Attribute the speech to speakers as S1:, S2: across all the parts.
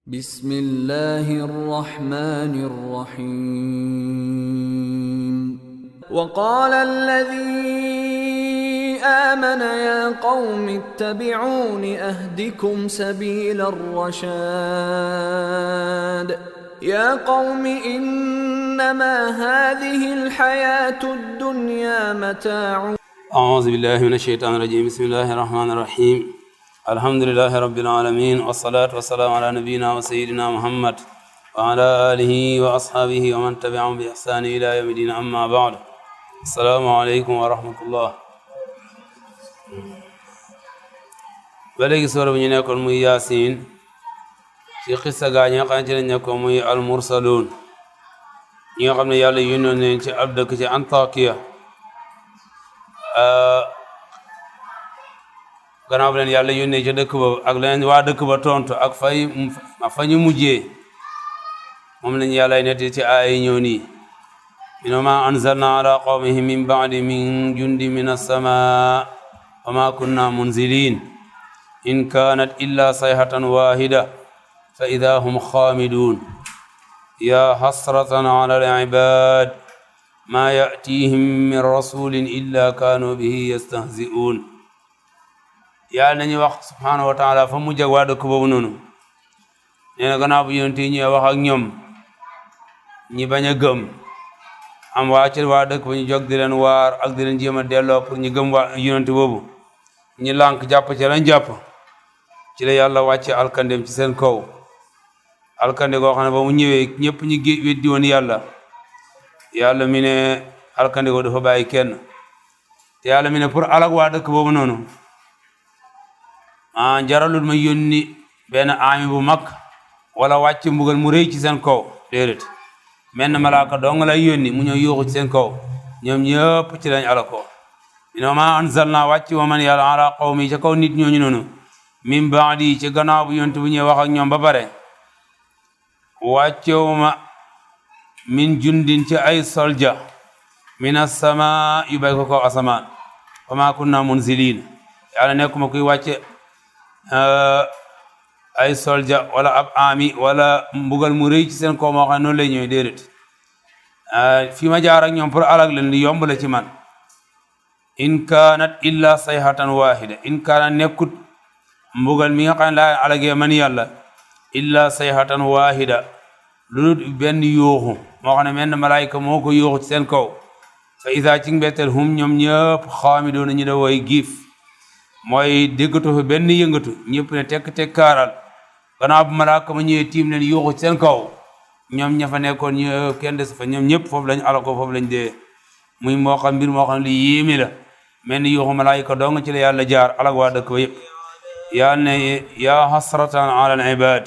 S1: بسم الله الرحمن الرحيم وقال الذي آمن يا قوم اتبعون أهدكم سبيل الرشاد يا قوم إنما هذه الحياة الدنيا متاع.
S2: أعوذ بالله من الشيطان الرجيم. بسم الله الرحمن الرحيم. الحمد لله رب العالمين والصلاة والسلام على نبينا وسيدنا محمد وعلى آله وأصحابه ومن تبعهم بإحسان إلى يوم الدين. أما بعد، السلام عليكم ورحمة الله. بلغ سورة من يكون مي ياسين في قصة غانيا قانتنا يكون مي المرسلون ñi xamne yalla yónnoon leen ci ab dëkk ci Antakiya gannaaw leen yàlla yónnee ci dëkk ba ak leen waa dëkk ba tontu ak fa ñu mujjee moom lañ yàlla netti ci aay ñëw nii minma anzalna ala qawmihi min ba'di min jundi min as-samaa wa ma kunna munzilin in kanat illa sayhatan wahida fa idha hum khamidun ya hasratan ala al-ibad ma ya'tihim min rasulin illa kanu bihi yastahzi'un. yàlla nañu wax subhanahu wa taala fa mu jag waa dëkk boobu noonu nee na gannaaw bu yonent yi ñëwee wax ak ñoom ñi bañ a gëm am waa ci waa dëkk ba ñu jóg di leen waar ak di leen jéem a delloo pour ñu gëm waa yonent boobu ñi lànk jàpp ci lañ jàpp ci la yàlla wàcce alkandem ci seen kaw. alkande goo xam ne ba mu ñëwee ñëpp ñu weddi woon yàlla mi ne alkande goo dafa bàyyi kenn te yàlla mi ne pour alag waa dëkk boobu noonu jaralul ma yónni benn aami bu mag wala wàcc mbugal mu rëy ci seen kaw déedéet menn malaaka dong lay yónni mu ñëw yuuxu ci seen kaw ñoom ñëpp ci lañ ala ko ma anzalna wàcc wa man yàlla ala qawmi ca kaw nit ñooñu noonu min baadi ci gannaaw bu yonent bu ñëw wax ak ñoom ba pare wàccewuma min jundin ci ay solja min as-samaa yu bay ko kaw asamaan wa ma kunna munzilin yàlla nekkuma kuy wàcce ay solja wala ab ami wala mbugal mu rëy ci seen kaw moo xam ne noonu lay ñëwee déedéet fi ma jaar ak ñoom pour alag leen li yomb la ci man. in kaanat illa sayhatan wahida in kaanat nekkut mbugal mi nga xam ne laa alagee man yàlla illa sayhatan wahida lu benn yooxu moo xam ne menn malaayika moo ko yooxu ci seen kaw fa isa ci mbetteel hum ñoom ñëpp xaamidoona ñu da woy giif mooy déggatu fa benn yëngatu ñëpp ne tekk kaaral gannaaw bu malaaka ma ñëwee tiim leen yooxu ci seen kaw ñoom ña fa nekkoon ñëpp kenn des fa ñoom ñëpp foofu lañ ala ko foofu lañ dee muy moo xam mbir moo xam li yéemi la mel ni yooxu malaayika dong ci la yàlla jaar alag waa dëkk ba yëpp yàlla ne yaa hasratan ala al ibad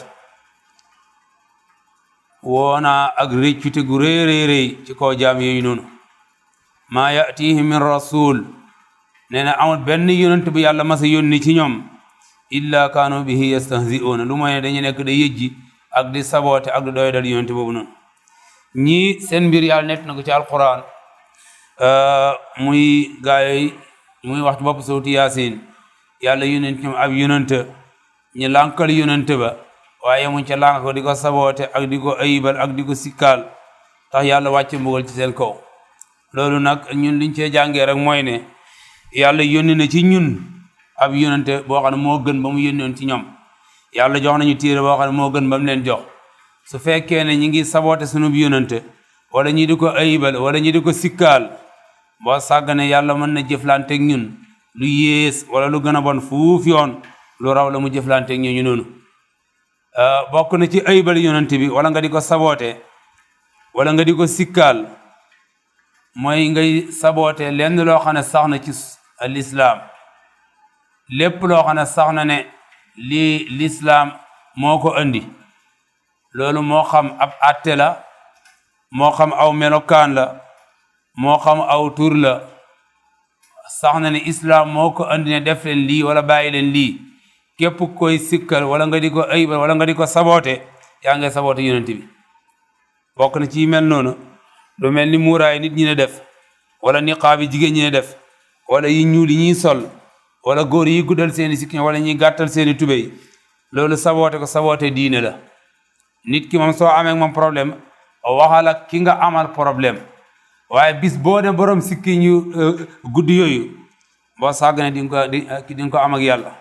S2: woona ak réccute gu réy ci kaw jaam yooyu noonu maa yatihim min rasul nee na amul benn yonent bu yàlla masa yónni ci ñoom illa kaanu bihi yastahzi'una lu mooy ne dañu nekk da yëjji ak di saboote ak di doy dal yonent boobu noonu ñii seen mbir yàlla nett na ko ci alquran muy gaay muy wax ci bopp sawti yaasin yàlla yonent ñoom ab yonent ñu lànkal yonent ba waaye muñ ca lànk ko di ko saboote ak di ko ayibal ak di ko sikkaal tax yàlla wàcce mbugal ci seen kaw. loolu nag ñun liñ cee jàngee rek mooy ne yàlla yónni na ci ñun ab yónnante boo xam ne moo gën ba mu yónnoon ci ñoom yàlla jox nañu téere boo xam ne moo gën ba mu leen jox su fekkee ne ñi ngi saboote sunu yónnante wala ñi di ko ayibal wala ñi di ko sikkaal boo sàggane yàlla mën na jëflanteeg ñun lu yées wala lu gën a bon fuuf yoon lu raw la mu jëflanteeg ñooñu noonu. bokk na ci ayibal yonent bi wala nga di ko saboote wala nga di ko sikkaal mooy ngay saboote lenn loo xam ne sax na ci lislaam lépp loo xam ne sax na ne lii lislaam moo ko andi loolu moo xam ab atte la moo xam aw melokaan la moo xam aw tur la sax na ne islaam moo ko andi ne def leen lii wala bàyyi leen lii képp koy sikkal wala nga di ko ayibal wala nga di ko saboote yaa ngay saboote yonent bi. bokk na ci mel noonu lu mel ni muuraay nit ñi ne def wala niqaab yi jigéen ñi ne def wala yi ñuul yi ñuy sol wala góor yi guddal seeni sikkin wala ñi gàttal seeni tubéy loolu saboote ko saboote diine la nit ki moom soo amee moom problème waxal ak ki nga amal problème waaye bis boo ne borom sikki ñu guddi yooyu boo sàggane di nga ko am ak yàlla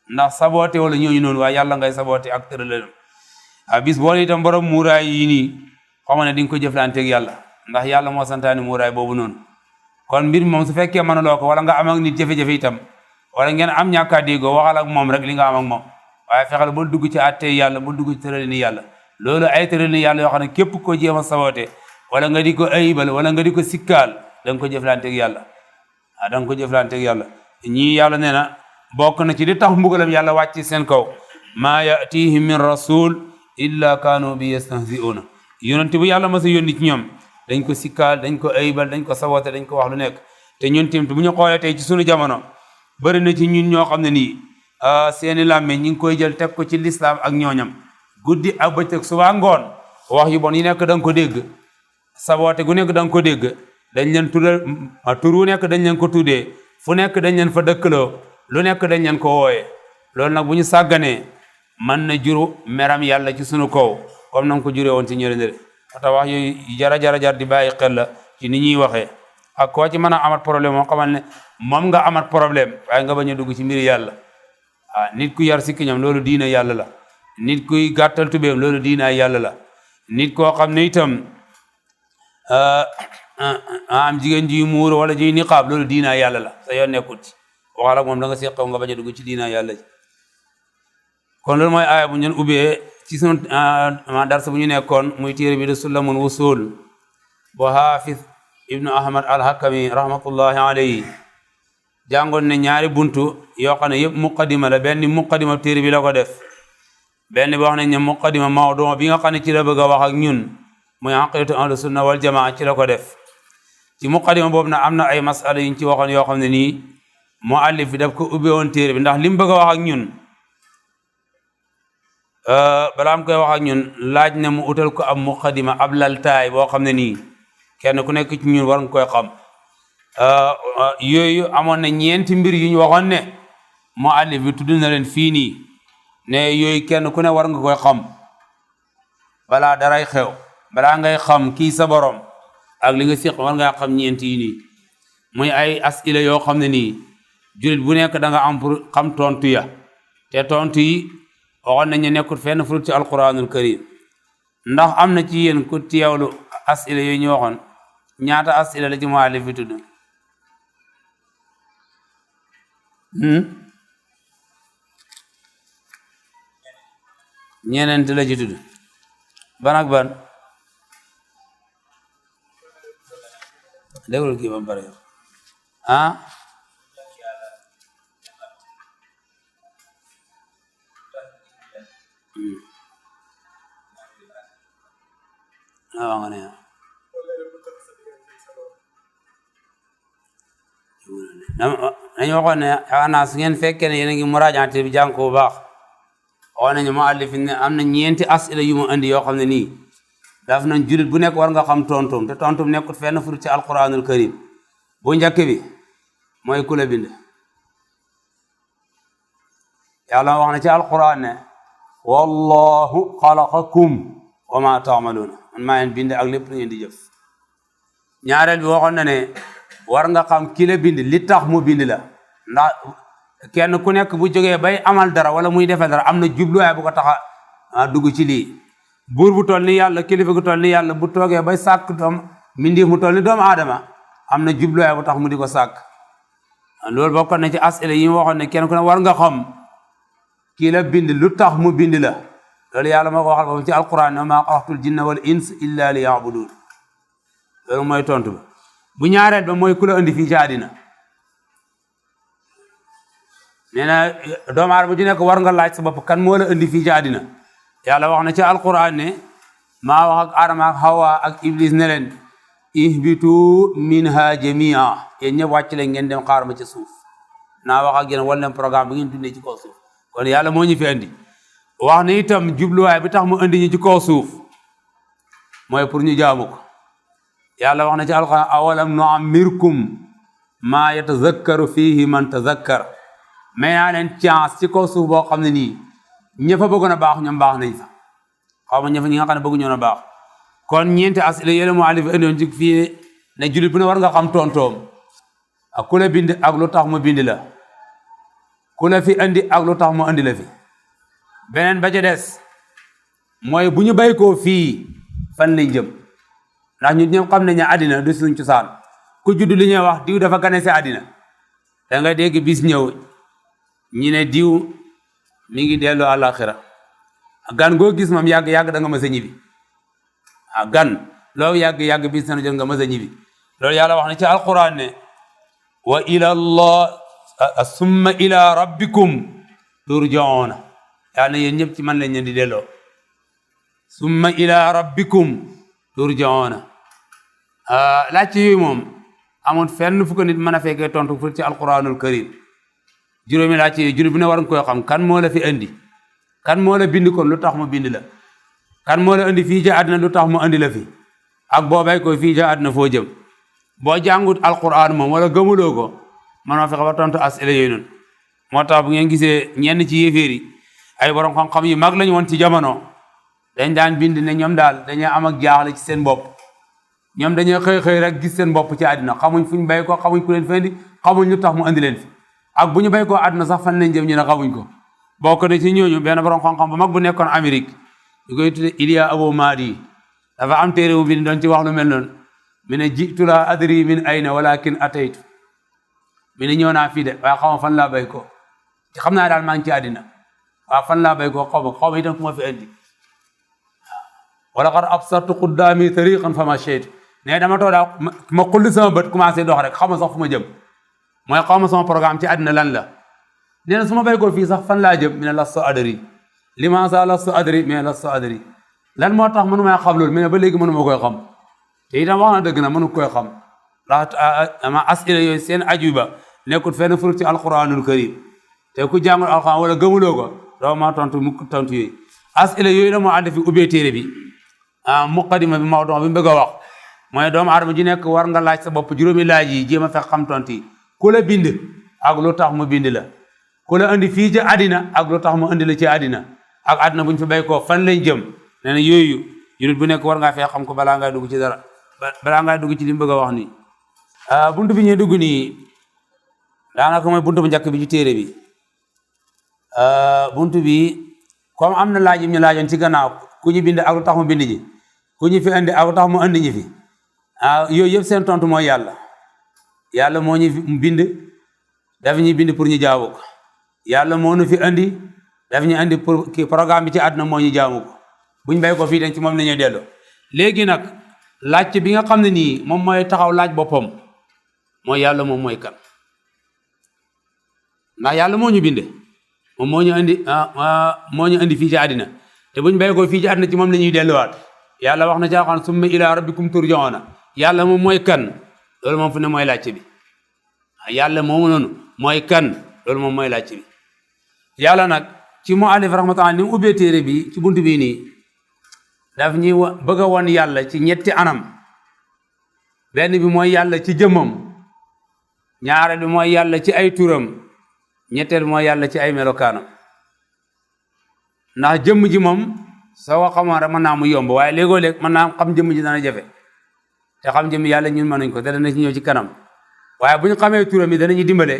S2: ndax saboote wala ñooñu noonu waaye yàlla ngay saboote ak tëralënam bis boo ne itam borom muuraay yi nii xam ne di nga ko jëflanteeg yàlla ndax yàlla moo santaani muuraay boobu noonu kon mbir moom su fekkee mënuloo ko wala nga am ak nit jafe-jafe itam wala ngeen am ñàkk a déggoo waxal ak moom rek li nga am ak moom waaye fexeel bul dugg ci àttee yàlla bul dugg ci tëralini yàlla loolu ay tëralini yàlla yoo xam ne képp ko jéem a saboote wala nga di ko ayibal wala nga di ko sikkaal da nga ko jëflanteeg yàlla da nga ko jëflanteeg yàlla ñii yàlla nee na bokk na ci li tax mbugalam yàlla wàcc seen kaw maa yatihim min rasul illa kaanu bi yastahzi'una yonent bu yàlla mas a yónni ci ñoom dañ ko sikkaal dañ ko ayibal dañ ko saboote dañ ko wax lu nekk te ñun tamit bu ñu xoolee tey ci sunu jamono bëri na ci ñun ñoo xam ne nii seeni làmme ñi ngi koy jël teg ko ci lislaam ak ñooñam guddi ak bëccëg suba ngoon wax yu bon yi nekk da nga ko dégg saboote gu nekk da nga ko dégg dañ leen tuddal tur wu nekk dañ leen ko tuddee fu nekk dañ leen fa dëkkaloo lu nekk dañ leen ko wooyee loolu nag bu ñu sàgganee mën na juru meram yàlla ci sunu kaw comme na nga ko juree woon ci ñële ndëre ata wax yooyu jar di bàyyi xel la ci ni ñuy waxee ak koo ci mën a amat problème moo xamal ne moom nga amat problème waaye nga bañ a dugg ci mbiri yàlla nit ku yar sikkiñam loolu diina yàlla la nit kuy gàttal tubéem loolu diina yàlla la nit koo xam ne itam am jigéen ji muur wala ji niqaab loolu diina yàlla la sa yoon nekkut ci waxal ak moom da nga seqaw nga bañ a dugg ci diina yàlla ji kon loolu mooy aaya bu ñu ubbee ci sunu darsa bu ñu nekkoon muy téere bi de Sulamul Wusul bu Hafiz ibnu Ahmad al-Hakami rahmatullahi alayhi jàngoon ne ñaari buntu yoo xam ne yëpp muqaddima la benn muqaddima téere bi la ko def benn bi wax nañ ne muqaddima mawdu bi nga xam ne ci la bëgg a wax ak ñun muy aqidatu ahlu sunna wal jamaa ci la ko def ci muqaddima boobu nag am na ay masala yuñ ci waxoon yoo xam ne nii muallif bi daf ko ubbee woon téere bi ndax li mu bëgg a wax ak ñun balaa am koy wax ak ñun laaj na mu utal ko ab muqaddima ab laltaay boo xam ne nii kenn ku nekk ci ñun war nga koy xam yooyu amoon na ñeenti mbir yu ñu waxoon ne muallif bi tudd na leen fii nii ne yooyu kenn ku ne war nga koy xam balaa daray xew balaa ngay xam kii sa borom ak li nga siq war nga xam ñeenti yi nii muy ay asila yoo xam ne nii jullit bu nekk da nga am pour xam tontu ya te tontu yi waxoon nañu nekkul fenn furut ci alquranul karim ndax am na ci yéen ku teewlu asila yooyu ñu waxoon ñaata asila la ci muallif bi tudd ñeneent la ci tudd ban ak ban déglul kii ba mu pare waaw nga ne nañu waxoon ne xanaa su ngeen fekkee ne yéen a ngi muraajaate bi jàng ko bu baax waxoon nañu muallif ne am na ñeenti asila yu mu andi yoo xam ne nii daf nañ julit bu nekk war nga xam tontum te tontum nekkut fenn furu ci alquranul karim bu njëkk bi mooy ku la bind yàlla wax na ci alquran ne wallahu xalaqakum wa ma taamaluuna man maa leen bind ak lépp lu ngeen di jëf ñaareel bi waxoon na ne war nga xam ki la bind li tax mu bind la ndax kenn ku nekk bu jógee bay amal dara wala muy defee dara am na jubluwaay bu ko tax a dugg ci lii buur bu toll ni yàlla kilifa gu toll ni yàlla bu toogee bay sàkk doom mbindeef mu toll ni doomu aadama am na jubluwaay bu tax mu di ko sàkk loolu bokkoon na ci asila yi mu waxoon ne kenn ku ne war nga xam kii la bind lu tax mu bind la loolu yàlla moo ko waxal boobu ci alquran wa maa xalaqtul jinna wal ins illa li yabudun loolu mooy tontu ba bu ñaareel ba mooy ku la indi fii ci àddina nee na doomu aadama ju nekk war nga laaj sa bopp kan moo la indi fii ci àddina yàlla wax na ci alquran ne maa wax ak Adama ak Hawa ak Iblis ne leen ihbitu minha jamia yéen ñëpp wàcc leen ngeen dem xaar ma ci suuf naa wax ak yéen wala leen programme bi ngeen dundee ci kaw suuf kon yàlla moo ñu fi indi wax ne itam jubluwaay bi tax mu indi ñu ci kaw suuf mooy pour ñu jaamu ko yàlla wax na ci alquran awalam nu'ammirkum maa yatazakkaru fihi man tazakkar mais naa leen chance ci kaw suuf boo xam ne nii ña fa bëggoon a baax ñoom baax nañ fa xaw ma ñi nga xam ne bëggu ñoon a baax kon ñeenti asila yële mu alif indi woon ci fii ne jullit bu ne war nga xam tontoom ak ku la bind ak lu tax mu bind la ku la fi indi ak lu tax mu indi la fi beneen ba ca des mooy bu ñu bay koo fii fan lañ jëm ndax ñun ñëpp xam nañ ne àddina du suñ cosaan ku judd li ñuy wax diw dafa gane si àddina da nga dégg bis ñëw ñi ne diw mi ngi delloo àllaaxira gan goo gis moom yàgg-yàgg da nga mës a ñibbi gan loo yàgg-yàgg bis na jël nga mës a ñibbi loolu yàlla wax na ci alquran ne wa ila allah summa ila rabbikum turjauna yàlla na yéen ñëpp ci man lañ leen di delloo summa ila rabbikum turjauna laajte yooyu moom amul fenn fu ko nit mën a fekkee tontu fu ci alquranul karim juróomi laajte yooyu juróom bi ne war nga koy xam kan moo la fi indi kan moo la bind kon lu tax mu bind la kan moo la indi fii ja àddina lu tax mu indi la fi ak boo bay ko fii ja àddina foo jëm boo jàngut alquran moom wala gëmuloo ko mënoo fexe ba tontu asila yooyu noonu moo tax bu ngeen gisee ñenn ci yéeféer yi ay borom xam-xam yu mag lañu woon ci jamono dañ daan bind ne ñoom daal dañuy am ak jaaxle ci seen bopp ñoom dañuy xëy rek gis seen bopp ci àddina xamuñ fu ñu bay ko xamuñ ku leen fi indi xamuñ lu tax mu indi leen fi ak bu ñu bay koo àddina sax fan lañ jëm ñu ne xamuñ ko bokk na ci ñooñu benn borom xam-xam bu mag bu nekkoon Amérique ñu koy tudde Ilya Abu Madi dafa am téere bu bind doon ci wax lu mel noonu mi ne jitu la adri min ayna walakin ataytu mi ne ñëw naa fii de waaye xaw ma fan laa bay ko xam naa daal maa ngi ci àddina waaw fan laa bay ko xaw ma itam ku ma fi indi wala qad absartu quddaami tariqan fa mashaytu ne dama toog daal ma xulli sama bët commencé dox rek xaw ma sax fu ma jëm mooy xaw ma sama programme ci àddina lan la nee na su ma bay ko fii sax fan laa jëm mi ne lastu adri limaasa lastu adri mais lastu adri lan moo tax mënu may xam loolu mi ne ba léegi mënu ma koy xam te itam wax na dëgg na mënu koy xam ndax ama asila yooyu seen ajuba nekkul fenn furut ci alquranul karim te ku jàngul alquran wala gëmuloo ko doo ma tontu mukk tontu yooyu asila yooyu la moo ànd fi ubbee téere bi muqaddima bi mawdu bi mu bëgg a wax mooy doomu aadama ji nekk war nga laaj sa bopp juróomi laaj yi jéem a fekk xam tontu yi ku la bind ak lu tax mu bind la ku la indi fii ci àddina ak lu tax mu indi la ci àddina ak àddina buñ fi bay koo fan lañ jëm nee na yooyu jullit bu nekk war ngaa fee xam ko balaa ngaa dugg ci dara balaa ngaa dugg ci li mu bëgg a wax nii buntu bi ñuy dugg nii daanaka mooy buntu bu njëkk bi ci téere bi buntu bi comme am na laaj yi ñu laajoon ci gannaaw ku ñu bind ak lu tax mu bind ji ku ñu fi indi ak lu tax mu indi ñi fi yooyu yëpp seen tontu mooy yàlla moo ñu bind daf ñu bind pour ñu jaamu ko yàlla moo ñu fi indi daf ñu indi pour kii programme bi ci àdduna moo ñu jaamu ko buñ bay ko fii dañ ci moom la ñuy delloo léegi nag laajte bi nga xam ne nii moom mooy taxaw laaj boppam mooy yàlla moom mooy kan ndax yàlla moo ñu bind moom moo ñu indi fii ci àddina te buñ bay ko fii ci àddina ci moom la ñuy delluwaat yàlla wax na ci Alxuraan summa ila rabbikum turjauna yàlla moom mooy kan loolu moom fu ne mooy laajte bi yàlla moomu noonu mooy kan loolu moom mooy laajte bi yàlla nag ci muallif rahmatullah ni mu ubbee téere bi ci buntu bii nii daf ñuy bëgg a won yàlla ci ñetti anam benn bi mooy yàlla ci jëmmam ñaareel bi mooy yàlla ci ay turam ñetteel mooy yàlla ci ay melokaanam ndax jëmm ji moom soo ko xamoon rek mën naa mu yomb waaye léegoo-léeg mën naa xam jëmm ji dana jafe te xam jëmm yàlla ñun mënuñ ko te dana ci ñëw ci kanam waaye bu ñu xamee turam yi danañu dimbale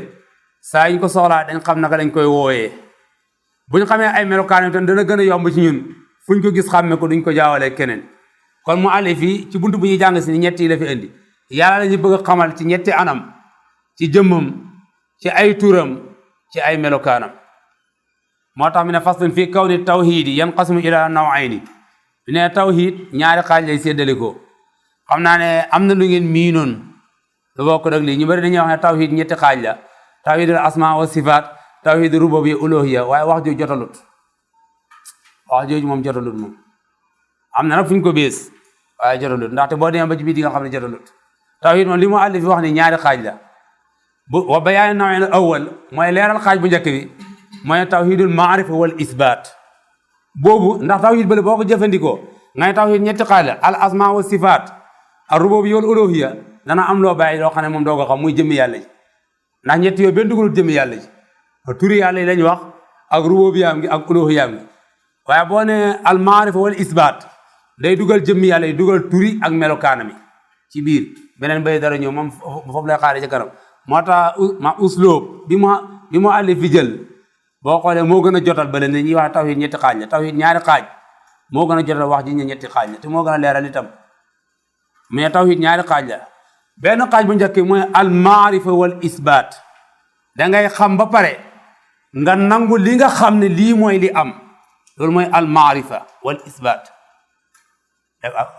S2: saa ñu ko soxlaa dañ xam naka lañ koy wooyee bu ñu xamee ay melokaanam tam dana gën a yomb ci ñun fu ñu ko gis xàmme ko duñ ko jaawalee keneen kon mu àlle fii ci buntu bu ñuy jàng si ni ñett yi la fi indi yàlla la ñu bëgg a xamal ci ñetti anam ci jëmmam ci ay turam ci ay melokaanam moo tax mi ne faslun fii kawni tawhidi yanqasimu ila nawayni mi ne tawhid ñaari xaaj lay séddalikoo xam naa ne am na lu ngeen mii noonu lu bokk rek lii ñu bëri dañuy wax ne tawhid ñetti xaaj la tawhidul asma wa sifaat tawhid rububiyya uluhiyya waaye wax jooju jotalut wax jooju moom jotalut moom am na nag fu ñu ko bees waaye jotalut ndaxte boo demee ba ci biir di nga xam ne jotalut tawhid moom li mu àll fi wax ni ñaari xaaj la bu wa bayaani naw'il awwal mooy leeral xaaj bu njëkk bi mooy tawhidul maarifa wal isbaat boobu ndax tawhid bële boo ko jëfandikoo ngay tawhid ñetti xaaj la al asma wa sifaat ar rububiyya wal uluhiyya dana am loo bàyyi loo xam ne moom doo ko xam muy jëmmi yàlla ji ndax ñett yooyu benn dugalul jëmmi yàlla ji turi yàlla yi lañ wax ak rububiyyaam gi ak uluhiyyaam gi waaye boo ne al maarifa wal isbaat day dugal jëmmi yàlla yi dugal turi ak melokaanami ci biir beneen bay dara ñëw moom foofu lay xaare ci kanam moo tax ma usloob bi mu àlli fi jël boo xoolee moo gën a jotal ba leen ne ñuy wax tawhid ñetti xaaj la tawhid ñaari xaaj moo gën a jotal wax ji ñetti xaaj la te moo gën a leeral itam mais tawhid ñaari xaaj la benn xaaj bu njëkk mooy al maarifa wal isbaat da ngay xam ba pare nga nangu li nga xam ne lii mooy li am loolu mooy al maarifa wal isbaat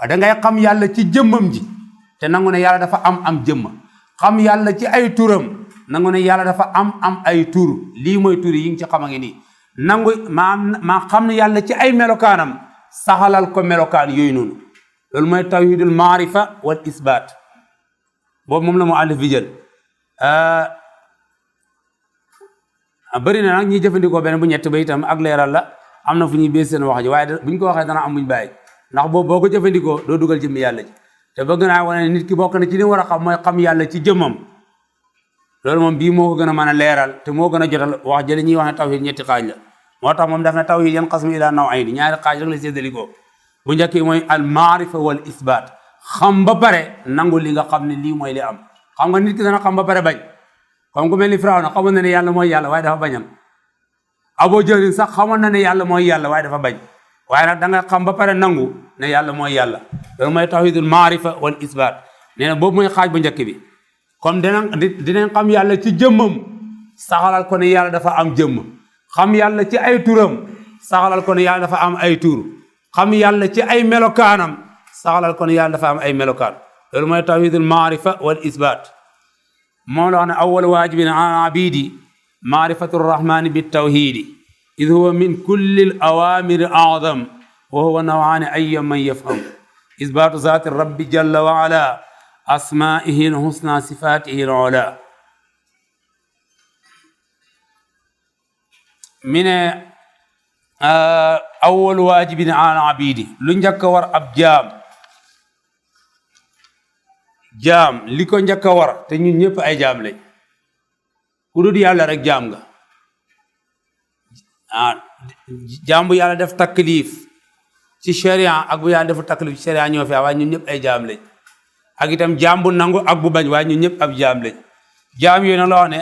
S2: da ngay xam yàlla ci jëmmam ji te nangu ne yàlla dafa am jëmm xam yàlla ci ay turam nangu ne yàlla dafa am ay tur lii mooy tur yi ngi ci xam a ngi nii nangu maa xam ne yàlla ci ay melokaanam saxalal ko melokaan yooyu noonu loolu mooy tawhidul maarifa wal isbaat boobu moom la mu àllif bi jël bëri na nag ñuy jëfandikoo benn bu ñett ba itam ak leeral la am na fu ñuy bees seen wax ji waaye buñ ko waxee dana am buñ bàyyi ndax boobu boo ko jëfandikoo doo dugal jëmmi yàlla ji te bëgg naa wane nit ki bokk na ci li war a xam mooy xam yàlla ci jëmmam loolu moom bii moo ko gën a mën a leeral te moo gën a jotal wax jëli ñuy wax ne tawhid ñetti xaaj la moo tax moom daf ne tawhid yanqasimu ilaa naw'ayni ñaari xaaj rek la séddalikoo bu njëkk mooy al maarifa wal isbaat xam ba pare nangu li nga xam ne lii mooy li am xam nga nit ki dana xam ba pare bañ comme ku mel ni Firawna xamoon na ne yàlla mooy yàlla waaye dafa bañam Abu Jahl sax xamoon na ne yàlla mooy yàlla waaye dafa bañ waaye nag da nga xam ba pare nangu ne yàlla mooy yàlla loolu mooy tawhidul maarifa wal isbaat nee na boobu mooy xaaj bu njëkk bi comme dinañ xam yàlla ci jëmmam saxalal ko ne yàlla dafa am jëmm xam yàlla ci ay turam saxalal ko ne yàlla dafa am ay tur xam yàlla ci ay melokaanam saxalal ko ne yàlla dafa am ay melokaan loolu mooy tawhidul maarifa wal isbaat moom la wax ne awwal waajibin ala abidi maarifatu rahmani bi tawhidi id huwa min kulli al awamiri a'zam wa huwa nawaani ayya man yafham isbaatu zaati rabbi jalla wa ala asmaihi al husna sifatihi al ula mi ne awwal waajibin ala abidi lu njëkk a war ab jaam li ko njëkk a war te ñun ñëpp ay jaam lañ ku dul yàlla rek jaam nga jaam bu yàlla def taklif ci sharia ak bu yàlla defu taklif ci sharia ñoo fi waaye ñun ñëpp ay jaam lañ ak itam jaam bu nangu ak bu bañ waaye ñun ñëpp ab jaam lañ jaam yooyu nag la wax ne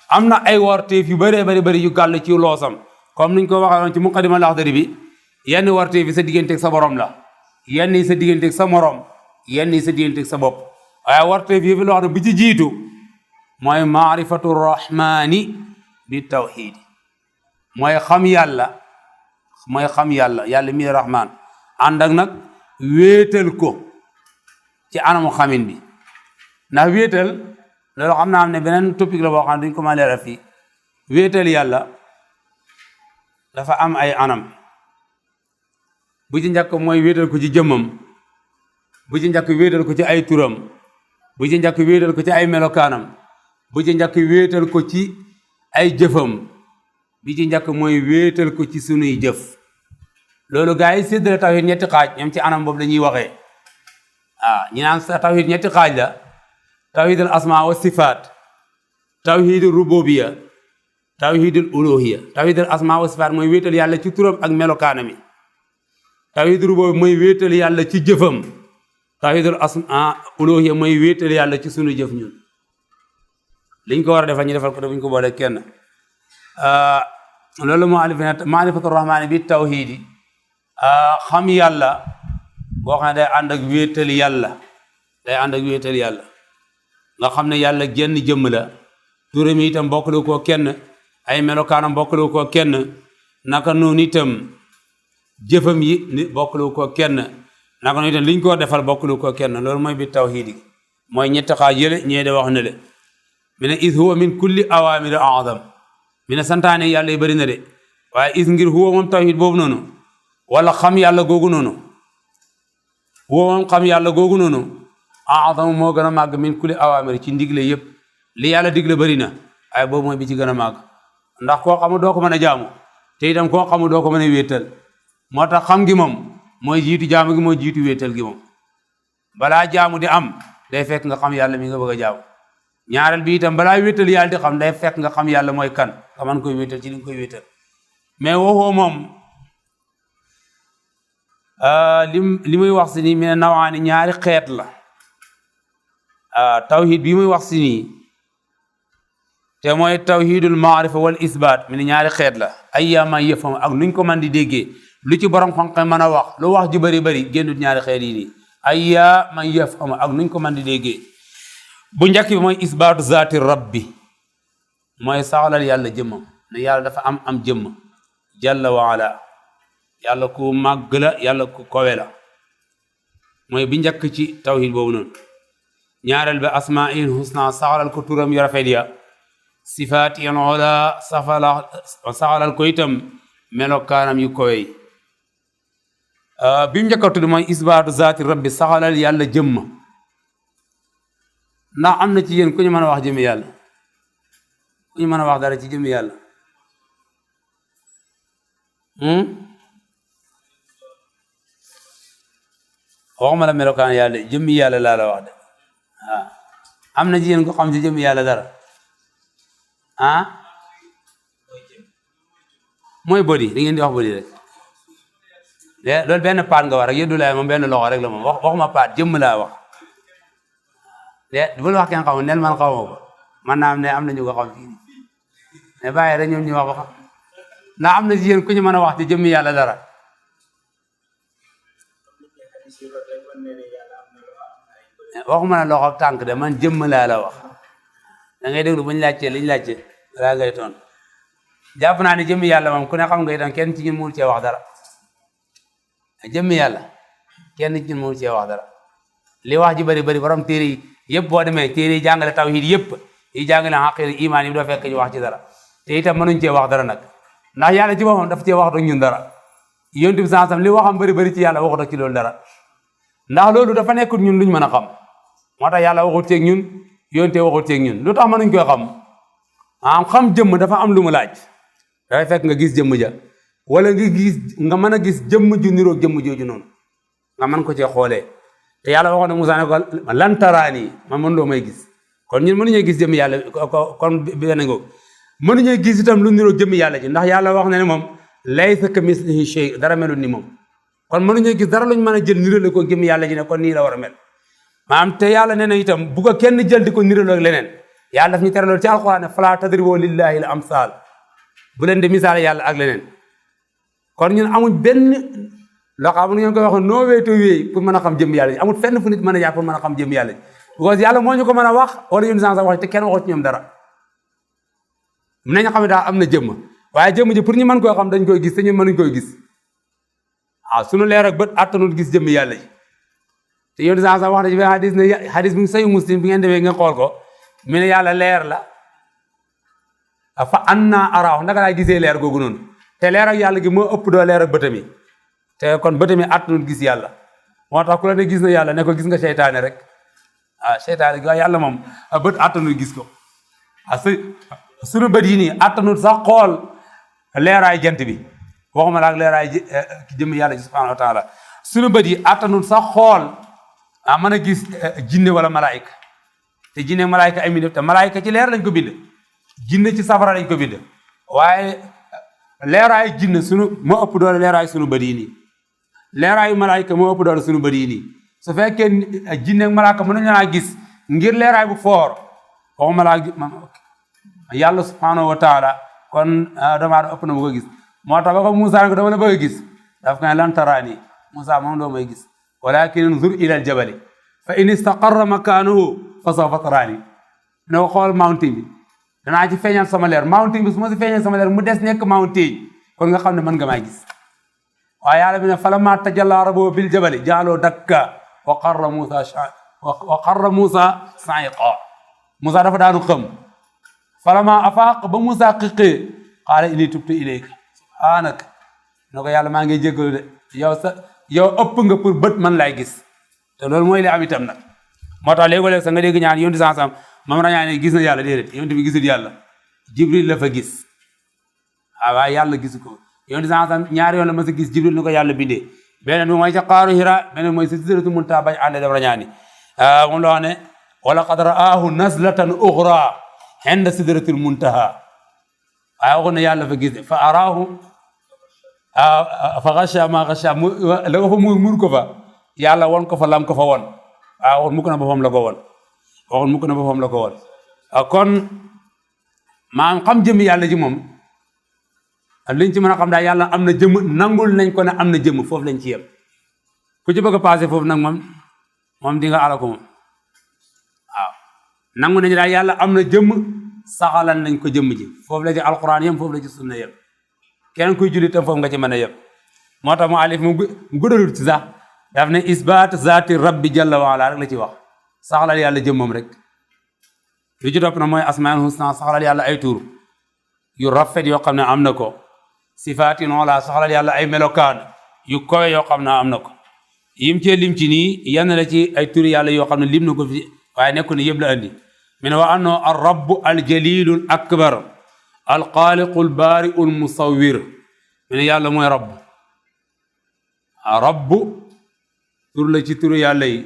S2: am na ay warteef yu bëree bëri yu gàll ci loosam comme niñ ko waxee ci muqaddima Laxdari bi yenn warteef yi sa digganteeg sa borom la yenn yi sa digganteeg sa morom yenn yi sa digganteeg sa bopp waaye warteef yi fi loo xam ne bi ci jiitu mooy maarifatu rahmani bi tawhid mooy xam yàlla yàlla mi rahman ànd ak nag wéetal ko ci anamu xamin bi ndax wéetal loolu xam naa ne beneen topic la boo xam ne duñ ko ma leeral fii wéetal yàlla dafa am ay anam bu ci njëkk mooy wéetal ko ci jëmmam bu ci njëkk wéetal ko ci ay turam bu ci njëkk wéetal ko ci ay melokaanam bu ci njëkk wéetal ko ci ay jëfam bi ci njëkk mooy wéetal ko ci sunuy jëf loolu gars yi séddale tawhid ñetti xaaj ñoom ci anam boobu la ñuy waxee ñi naan sa tawhid ñetti xaaj la tawhidul asma wa sifaat tawhidul rububiya tawhidul uluhiya tawhidul asma wa sifaat mooy wéetal yàlla ci turam ak melokaanami tawhidul rububiya mooy wéetal yàlla ci jëfam tawhidul asma uluhiya mooy wéetal yàlla ci sunu jëf ñun liñ ko war a defal ñu defal ko buñ ko boole kenn loolu moo alif ne maarifatu rahmaani bi tawhidi xam yàlla boo xam ne day ànd ak wéetal yàlla nga xam ne yàlla genn jëmm la turam yi itam bokkalu koo kenn ay melokaanam bokkalu koo kenn naka noonu itam jëfam yi bokkalu koo kenn naka noonu itam liñ ko defal bokkalu koo kenn loolu mooy bi tawhidi mooy ñetti xaaj yële ñee de wax ne le mi ne is huwa min kulli awamir a'zam mi ne santaane yàlla yi bëri na de waaye is ngir huwa moom tawhid boobu noonu wala xam yàlla googu noonu huwa moom xam yàlla googu noonu a'zam moo gën a màgg min kulli awamir ci ndigle yëpp li yàlla digle bëri na waaye boobu mooy bi ci gën a màgg ndax koo xamul doo ko mën a jaamu te itam koo xamul doo ko mën a wéetal moo tax xam gi moom mooy jiitu jaamu gi mooy jiitu wéetal gi moom balaa jaamu di am day fekk nga xam yàlla mi nga bëgg a jaamu ñaareel bi itam balaa wéetal yàlla di xam day fekk nga xam yàlla mooy kan nga mën koy wéetal ci li nga koy wéetal mais waxoo moom li muy wax si nii mi ne nawaani ñaari xeet la tawhid bi muy wax si nii te mooy tawhidul maarifa wal isbaat mi ne ñaari xeet la ayyaama yëfam ak nuñ ko man di déggee lu ci borom xam-xam mën a wax lu wax ju bëri bëri génnut ñaari xeet yi nii ayyaama yëfam ak nuñ ko man di déggee bu njëkk bi mooy isbaatu zaati rabbi mooy saxalal yàlla jëmmam ne yàlla dafa am jëmm jalla wa ala yàlla ku màgg la yàlla ku kowe la mooy bi njëkk ci tawhid boobu noonu ñaareel bi asmaa'il husna saxalal ko turam yu rafet ya sifaati ula saxalal ko itam melokaanam yu kowe yi bi mu njëkk a tudd mooy isbaatu zaati rabbi saxalal yàlla jëmm ndax am na ci yéen ku ñu mën a wax jëmmi yàlla ku ñu mën a wax dara ci jëmmi yàlla waxuma la melokaan yàlla jëmmi yàlla laa la wax de waaw am na ci yéen ko xam ci jëmmi yàlla dara mooy body da ngeen di wax body rek loolu benn paat nga wax rek yëddu laay moom benn loxo rek la moom waxuma paat jëmm laa wax bul wax kenn xamul nel man xamoo ko man naa am ne am na ñu ko xam fii mais bàyyi rek ñoom ñu wax ko xam ndax am na ci yéen ku ñu mën a wax ci jëmmi yàlla dara waxuma ne loxo tànk de man jëmm laa la wax da ngay déglu bu ñu laajtee li ñu laajte laa ngay toon jàpp naa ne jëmmi yàlla moom ku ne xam nga itam kenn ci ñun mënul cee wax dara jëmmi yàlla kenn ci ñun mënul cee wax dara li wax ji bëri bëri borom téere yi yëpp boo demee téere yi jàngale tawhid yëpp yi jàngale xaqiiqa imaan yi doo fekk ñu wax ci dara te itam mënuñ cee wax dara nag ndax yàlla ci boppam daf cee waxtu ñun dara yonent bi sansam li waxam bëri bëri ci yàlla waxut ci loolu dara ndax loolu dafa nekkul ñun luñ mën a xam moo tax yàlla waxut ceeg ñun yonent waxut ceeg ñun lu tax mënuñ koy xam xam jëmm dafa am lu mu laaj dafay fekk nga gis jëmm ja wala nga mën a gis jëmm ju niroog jëmm jooju noonu nga mën ko cee xoolee te yàlla waxoon na Musaa ne ko lan taraani man mën loo may gis kon ñun mënuñoo gis jëmm yàlla kon benn ngoog mënuñoo gis itam lu niroog jëmm yàlla ji ndax yàlla wax na ne moom laysa kamislihi shay dara melul ni moom kon mënuñoo gis dara luñ mën a jël nirale ko jëmm yàlla ji ne kon nii la war a mel maanaam te yàlla nee na itam bu ko kenn jël di ko niraloo ak leneen yàlla daf ñu tere loolu ci alquran ne fala tadribu lillahi al amsal bu leen di misaal yàlla ak leneen kon ñun amuñ benn loo xam ne ñu koy wax noo wéy to wéy pour mën a xam jëm yàlla ji amul fenn fu nit mën a jaar pour mën a xam jëm yàlla ji parce que yàlla moo ñu ko mën a wax wala ñun sans wax te kenn waxut ci ñoom dara nañ xam ne daal am na jëmm waaye jëmm ji pour ñu mën koy xam dañ koy gis te ñun mënuñ koy gis waaw suñu leer ak bët attanul gis jëmm yàlla ji te yow sans wax na ci benn hadis ne hadis bi ngi sayu muslim bi ngeen demee ngeen xool ko mi ne yàlla leer la fa anna araahu naka laay gisee leer googu noonu te leer ak yàlla gi moo ëpp doo leer ak bëtam yi te kon bëtam yi attanul gis yàlla moo tax ku la ne gis na yàlla ne ko gis nga seytaane rek seytaane gi waaye yàlla moom bët attanul gis ko suñu bët yi nii attanul sax xool leeraay jant bi waxuma la ak leeraay jëm yàlla ji subhanahu wa taala suñu bët yi attanul sax xool mën a gis jinne wala malaayika te jinne malaayika ay mi def te malaayika ci leer lañ ko bind jinne ci safara lañ ko bind waaye leeraay jinne sunu moo ëpp doole leeraay sunu bët yi nii leeraayu malaayika moo ëpp doole sunu bët yi nii su fekkee jinne ak malaayika mën nañu gis ngir leeraay bu foor waxuma laa yàlla subhanahu wa taala kon doomu aadama ëpp na mu ko gis moo tax ba ko Moussa ko dama la bëgg a gis daf ko ne lan taraani Moussa moom doo may gis walakin unzur ila al jabali fa in istaqarra makaanahu fa sawfa taraani ne ko xool mountain bi danaa ci feeñal sama leer mountain bi su ma si feeñal sama leer mu des nekk mountain kon nga xam ne mën nga maa gis waaye yàlla bi ne falammaa tajallaa rabbuhu bil jabali ja'alahu dakka wa qarra Moussa sa'iqa Moussa dafa daanu xam falammaa afaaqa ba Moussa xiqee qaala innii tubtu ilayka subhaanaka ne ko yàlla maa ngi jéggalu de yow ëpp nga pour bët man laay gis te loolu mooy li am itam nag moo tax léegi-léeg sax nga dégg ñaan yonti sansam mam rañaa ne gis na yàlla déedéet yonti bi gisul yàlla jibril la fa gis waaye yàlla gisu ko yonti sansam ñaari yoon la ma sa gis jibril ni ko yàlla bindee beneen bi mooy ca xaaru hira beneen mooy sa sidratu muntaha bañ ànde daf rañaani moom la wax ne wala qad ra'aahu nazlatan uxra inda sidratil muntaha waaye waxu ne yàlla fa gis fa araahu fa xasha ma xasha mu la ko fa muur ko fa yàlla won ko fa lam ko fa won waxoon mukk na boppam la ko won waxoon mukk na boppam la ko won kon maanaam xam jëmm yàlla ji moom liñ ci mën a xam daal yàlla am na jëmm nangul nañ ko ne am na jëmm foofu lañ ci yem ku ci bëgg a passé foofu nag moom di nga ala ko moom waaw nangu nañu daal yàlla am na jëmm saxalal nañ ko jëmm ji foofu la ci alquran yem foofu la ci sunna yem keneen kuy julli tam foofu nga ci mën a yem moo tax mu alif mu guddalut ci sax daf ne isbaat zaati rabbi jalla wa ala rek la ci wax saxalal yàlla jëmmam rek li ci topp na mooy asmaul husna saxalal yàlla ay tur yu rafet yoo xam ne am na ko sifaati noonu la saxalal yàlla ay melokaan yu kowe yoo xam ne am na ko yim cee lim ci nii yenn la ci ay turi yàlla yoo xam ne lim na ko fi waaye nekku ne yëpp la andi min wa anno ar rabbu al jalilul akbar al xaaliqul baariul musawwir min yàlla mooy rabbu tur la ci turu yàlla yi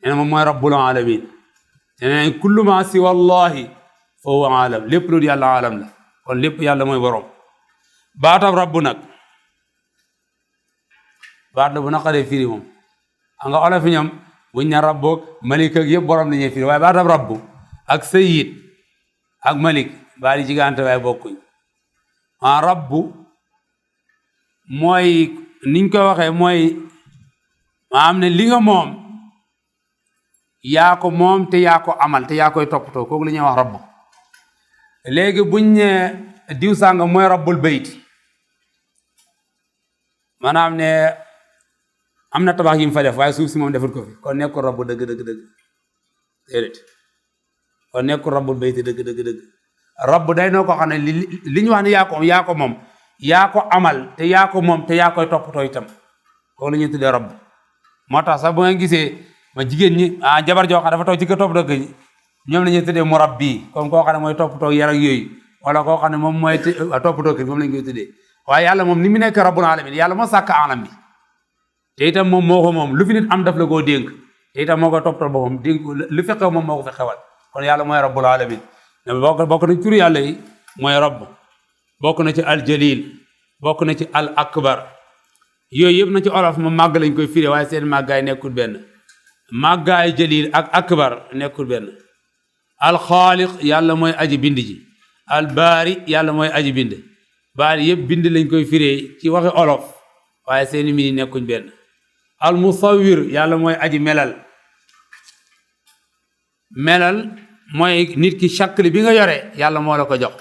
S2: nee na moom mooy rabbul alamin te nee kullu ma si wallahi fa huwa alam lépp lu yàlla alam la kon lépp yàlla mooy borom baatab rabbu nag baat la bu naqaree firi moom a nga olof yi ñoom buñ ne rabboog malik ak yëpp borom lañuy firi waaye baatab rabbu ak sayyid ak malik baa di jigante waaye bokkuñ rabbu mooy niñ ko waxee mooy maanaam ne li nga moom yaa ko moom te yaa ko amal te yaa koy toppatoo kooku la ñuy wax rabbu léegi buñ ne diw sànga mooy rabbul bayti maanaam ne am na tabax yi mu fa def waaye suuf si moom defut ko fi kon nekkul rabbu dëgg déedéet kon nekkul rabbul bayti dëgg rabbu day noo ko xam ne li ñu wax ne yaa ko moom yaa ko amal te yaa ko moom te yaa koy toppatoo itam kooku la ñuy tuddee rabbu moo tax sax bu ngeen gisee ma jigéen ñi jabar joo xam dafa toog ci kër toppatoo ko ñoom la ñuy tuddee murabbi comme koo xam ne mooy toppatoo yar ak yooyu wala koo xam ne moom mooy toppatoo kër moom la ñu koy tuddee waaye yàlla moom ni mu nekk rabbul alamin yàlla moo sàkk alam bi te itam moom moo ko moom lu fi nit am daf la koo dénk te itam moo koy toppatoo boppam dénk lu fi xew moom moo ko fi xewal kon yàlla mooy rabbul alamin bokk na ci turu yàlla yi mooy rabb bokk na ci al jalil bokk na ci al akbar yooyu yëpp na ci olof ma màgg lañ koy firé waaye seen màggaay nekkul benn màggaay jalil ak akbar nekkul benn al xaaliq yàlla mooy aji bind ji al baari yàlla mooy aji bind baari yëpp bind lañ koy firé ci waxi olof waaye seeni mini nekkuñ benn al musawwir yàlla mooy aji melal mooy nit ki shakli bi nga yore yàlla moo la ko jox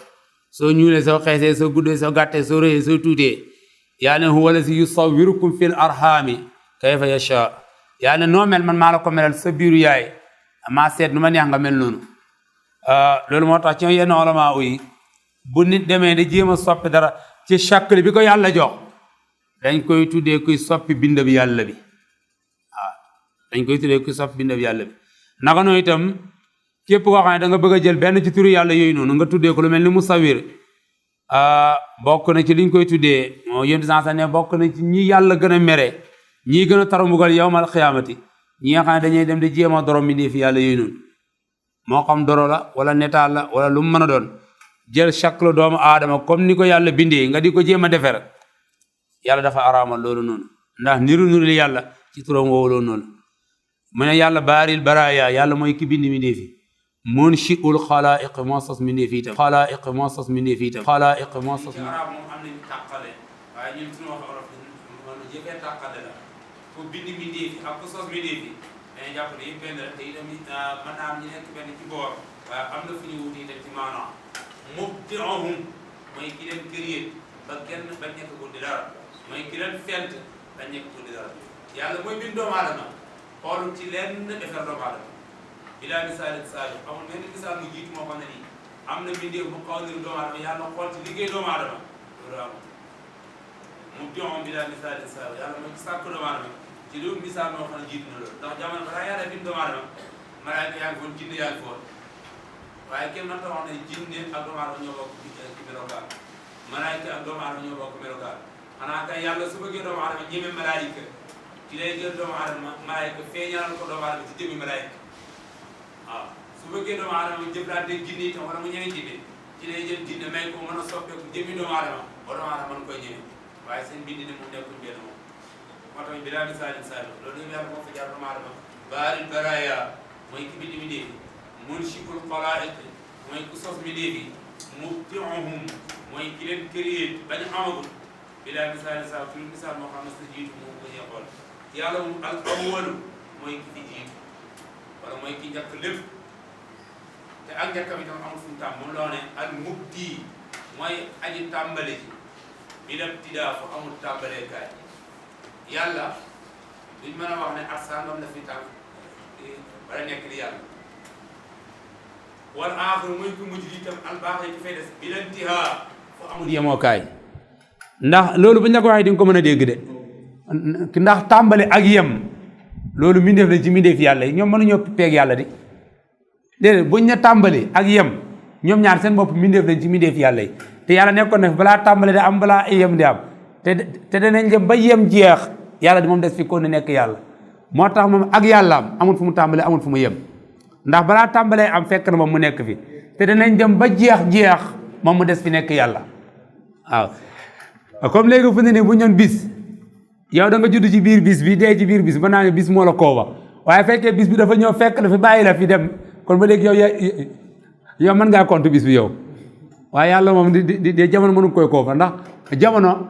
S2: soo ñuulee soo xeesee soo guddee soo gàttee soo rëyee soo tuutee yaa ne huwa lazi yusawwirukum fil arhami kayfa yasha yaa ne noo mel man maa la ko melal sa biiru yaay maa seet nu ma neex nga mel noonu loolu moo tax ci yenn ulama yi bu nit demee di jéem a soppi dara ci shakli bi ko yàlla jox dañ koy tuddee kuy soppi bind bi yàlla bi waaw dañ koy tuddee kuy soppi bind bi yàlla bi naka noonu itam képp koo xam ne da nga bëgg a jël benn ci turu yàlla yooyu noonu nga tuddee ko lu mel ni musawir bokk na ci liñ koy tuddee moo yéntu sansa ne bokk na ci ñi yàlla gën a mere ñii gën a taru mbugal yawmal xiyaamati ñi nga xam ne dañuy dem di jéem a doro mbindee fi yàlla yooyu noonu moo xam doro la wala netaal la wala lu mu mën a doon jël shaklu doomu aadama comme ni ko yàlla bindee nga di ko jéem a defer yàlla dafa araamal loolu noonu ndax niru li yàlla ci turam woowu loolu noonu mu ne yàlla baaril baraaya yàlla mooy ki bind mbindee fi munshi'ul xalaa'iq moo sos mbindee fi itam xalaa'iq moo sos mbindee fi itam xalaa'iq moo sos arab moom am nañu tàqale waaye ñun suñu wax olof jëfee tàqale la ku bind mbindee fi ak ku sos mbindee fi dañuy jàpp ne yëpp benn la te itam mën naa am ñu nekk benn ci boor waaye am na fu ñu wuti itam ci maanaam mubdi'uhum mooy ki leen créé ba kenn ba nekk ko di dara mooy ki leen fent ba nekk ko di dara yàlla mooy bind doomu aadama xoolul ci lenn defar doomu aadama bilaa misaalin saabix amul benn misaal mu jiitu moo xam ne nii am na bindee bu xaw niru doomu aadama yàlla xool ci liggéey doomu aadama loolu amul mubdi'uhum bilaa misaalin saabix yàlla mooy sàkk doomu aadama ci lu misaal moo xam ne jiitu na loolu ndax jamono balaa yàlla bind doomu aadama malaayka yaa ngi foon jinne yaa ngi foon waaye kenn mënta wax ne jinne ak doomu aadama ñoo bokk ci melokaan malaayka ak doomu aadama ñoo bokk melokaan xanaa kay yàlla su bëggee doomu aadama ñeme malaayka ci lay jël doomu aadama malaayka feeñalal ko doomu aadama ci jëmmi malaayka waaw su bëggee doomu aadama jëflante jinne itam wala mu ñeme jinne ci lay jël jinne may ko mën a soppeeku jëmmi doomu aadama ba doomu aadama mën koy ñeme waaye seen bind ne mu nekkul benn moom moo tax bilaa misaalin saabiq loolu yëpp yàlla moo fa jaar doomu aadama baaril baraaya mooy ki bind mi déefi munshikul xalaa'iq mooy ku sos mi déefi mubtiuhum mooy ki leen créé bañ amagul bilaa misaalin saabiq fi misaal moo xam ne sa jiitu moo ko xool yàlla moom al awwalu mooy ki fi jiitu wala mooy ki njëkk lépp te ak njëkkam itam amul fu mu tàmm moom loo ne al mubdi mooy aji tàmbale ji bi dem tiddaa fu amul tàmbalee kaay yàlla duñ mën a wax ne ak sangam la fi tànk wala nekk di yàlla wal aaxir mooy ku mujj itam al baax yi ki fay des bi leen tihaa fu amul yemoo kaay ndax loolu buñ la ko waxee di nga ko mën a dégg de ndax tàmbale ak yem loolu mbindeef la ci mbindeef yàlla yi ñoom mënuñoo peeg yàlla di déedéet buñ ne tàmbale ak yem ñoom ñaar seen bopp mbindeef lañ ci mbindeef yàlla yi te yàlla nekkoon na balaa tàmbale di am balaa yem di am te danañ dem ba yem jeex yàlla di moom des fi kon ne nekk yàlla moo tax moom ak yàllaam amul fu mu tàmbale amul fu mu yem ndax balaa tàmbalee am fekk na moom mu nekk fi te danañ dem ba jeex moom mu des fi nekk yàlla waaw comme léegi fu ne nii bu ñoon bis yow da nga judd ci biir bis bi dee ci biir bis ba naa ne bis moo la kooba waaye fekkee bis bi dafa ñëw fekk la fi bàyyi la fi dem kon ba léegi yow mën ngaa compte bis bi yow waaye yàlla moom di jamono mënu koy kooba ndax jamono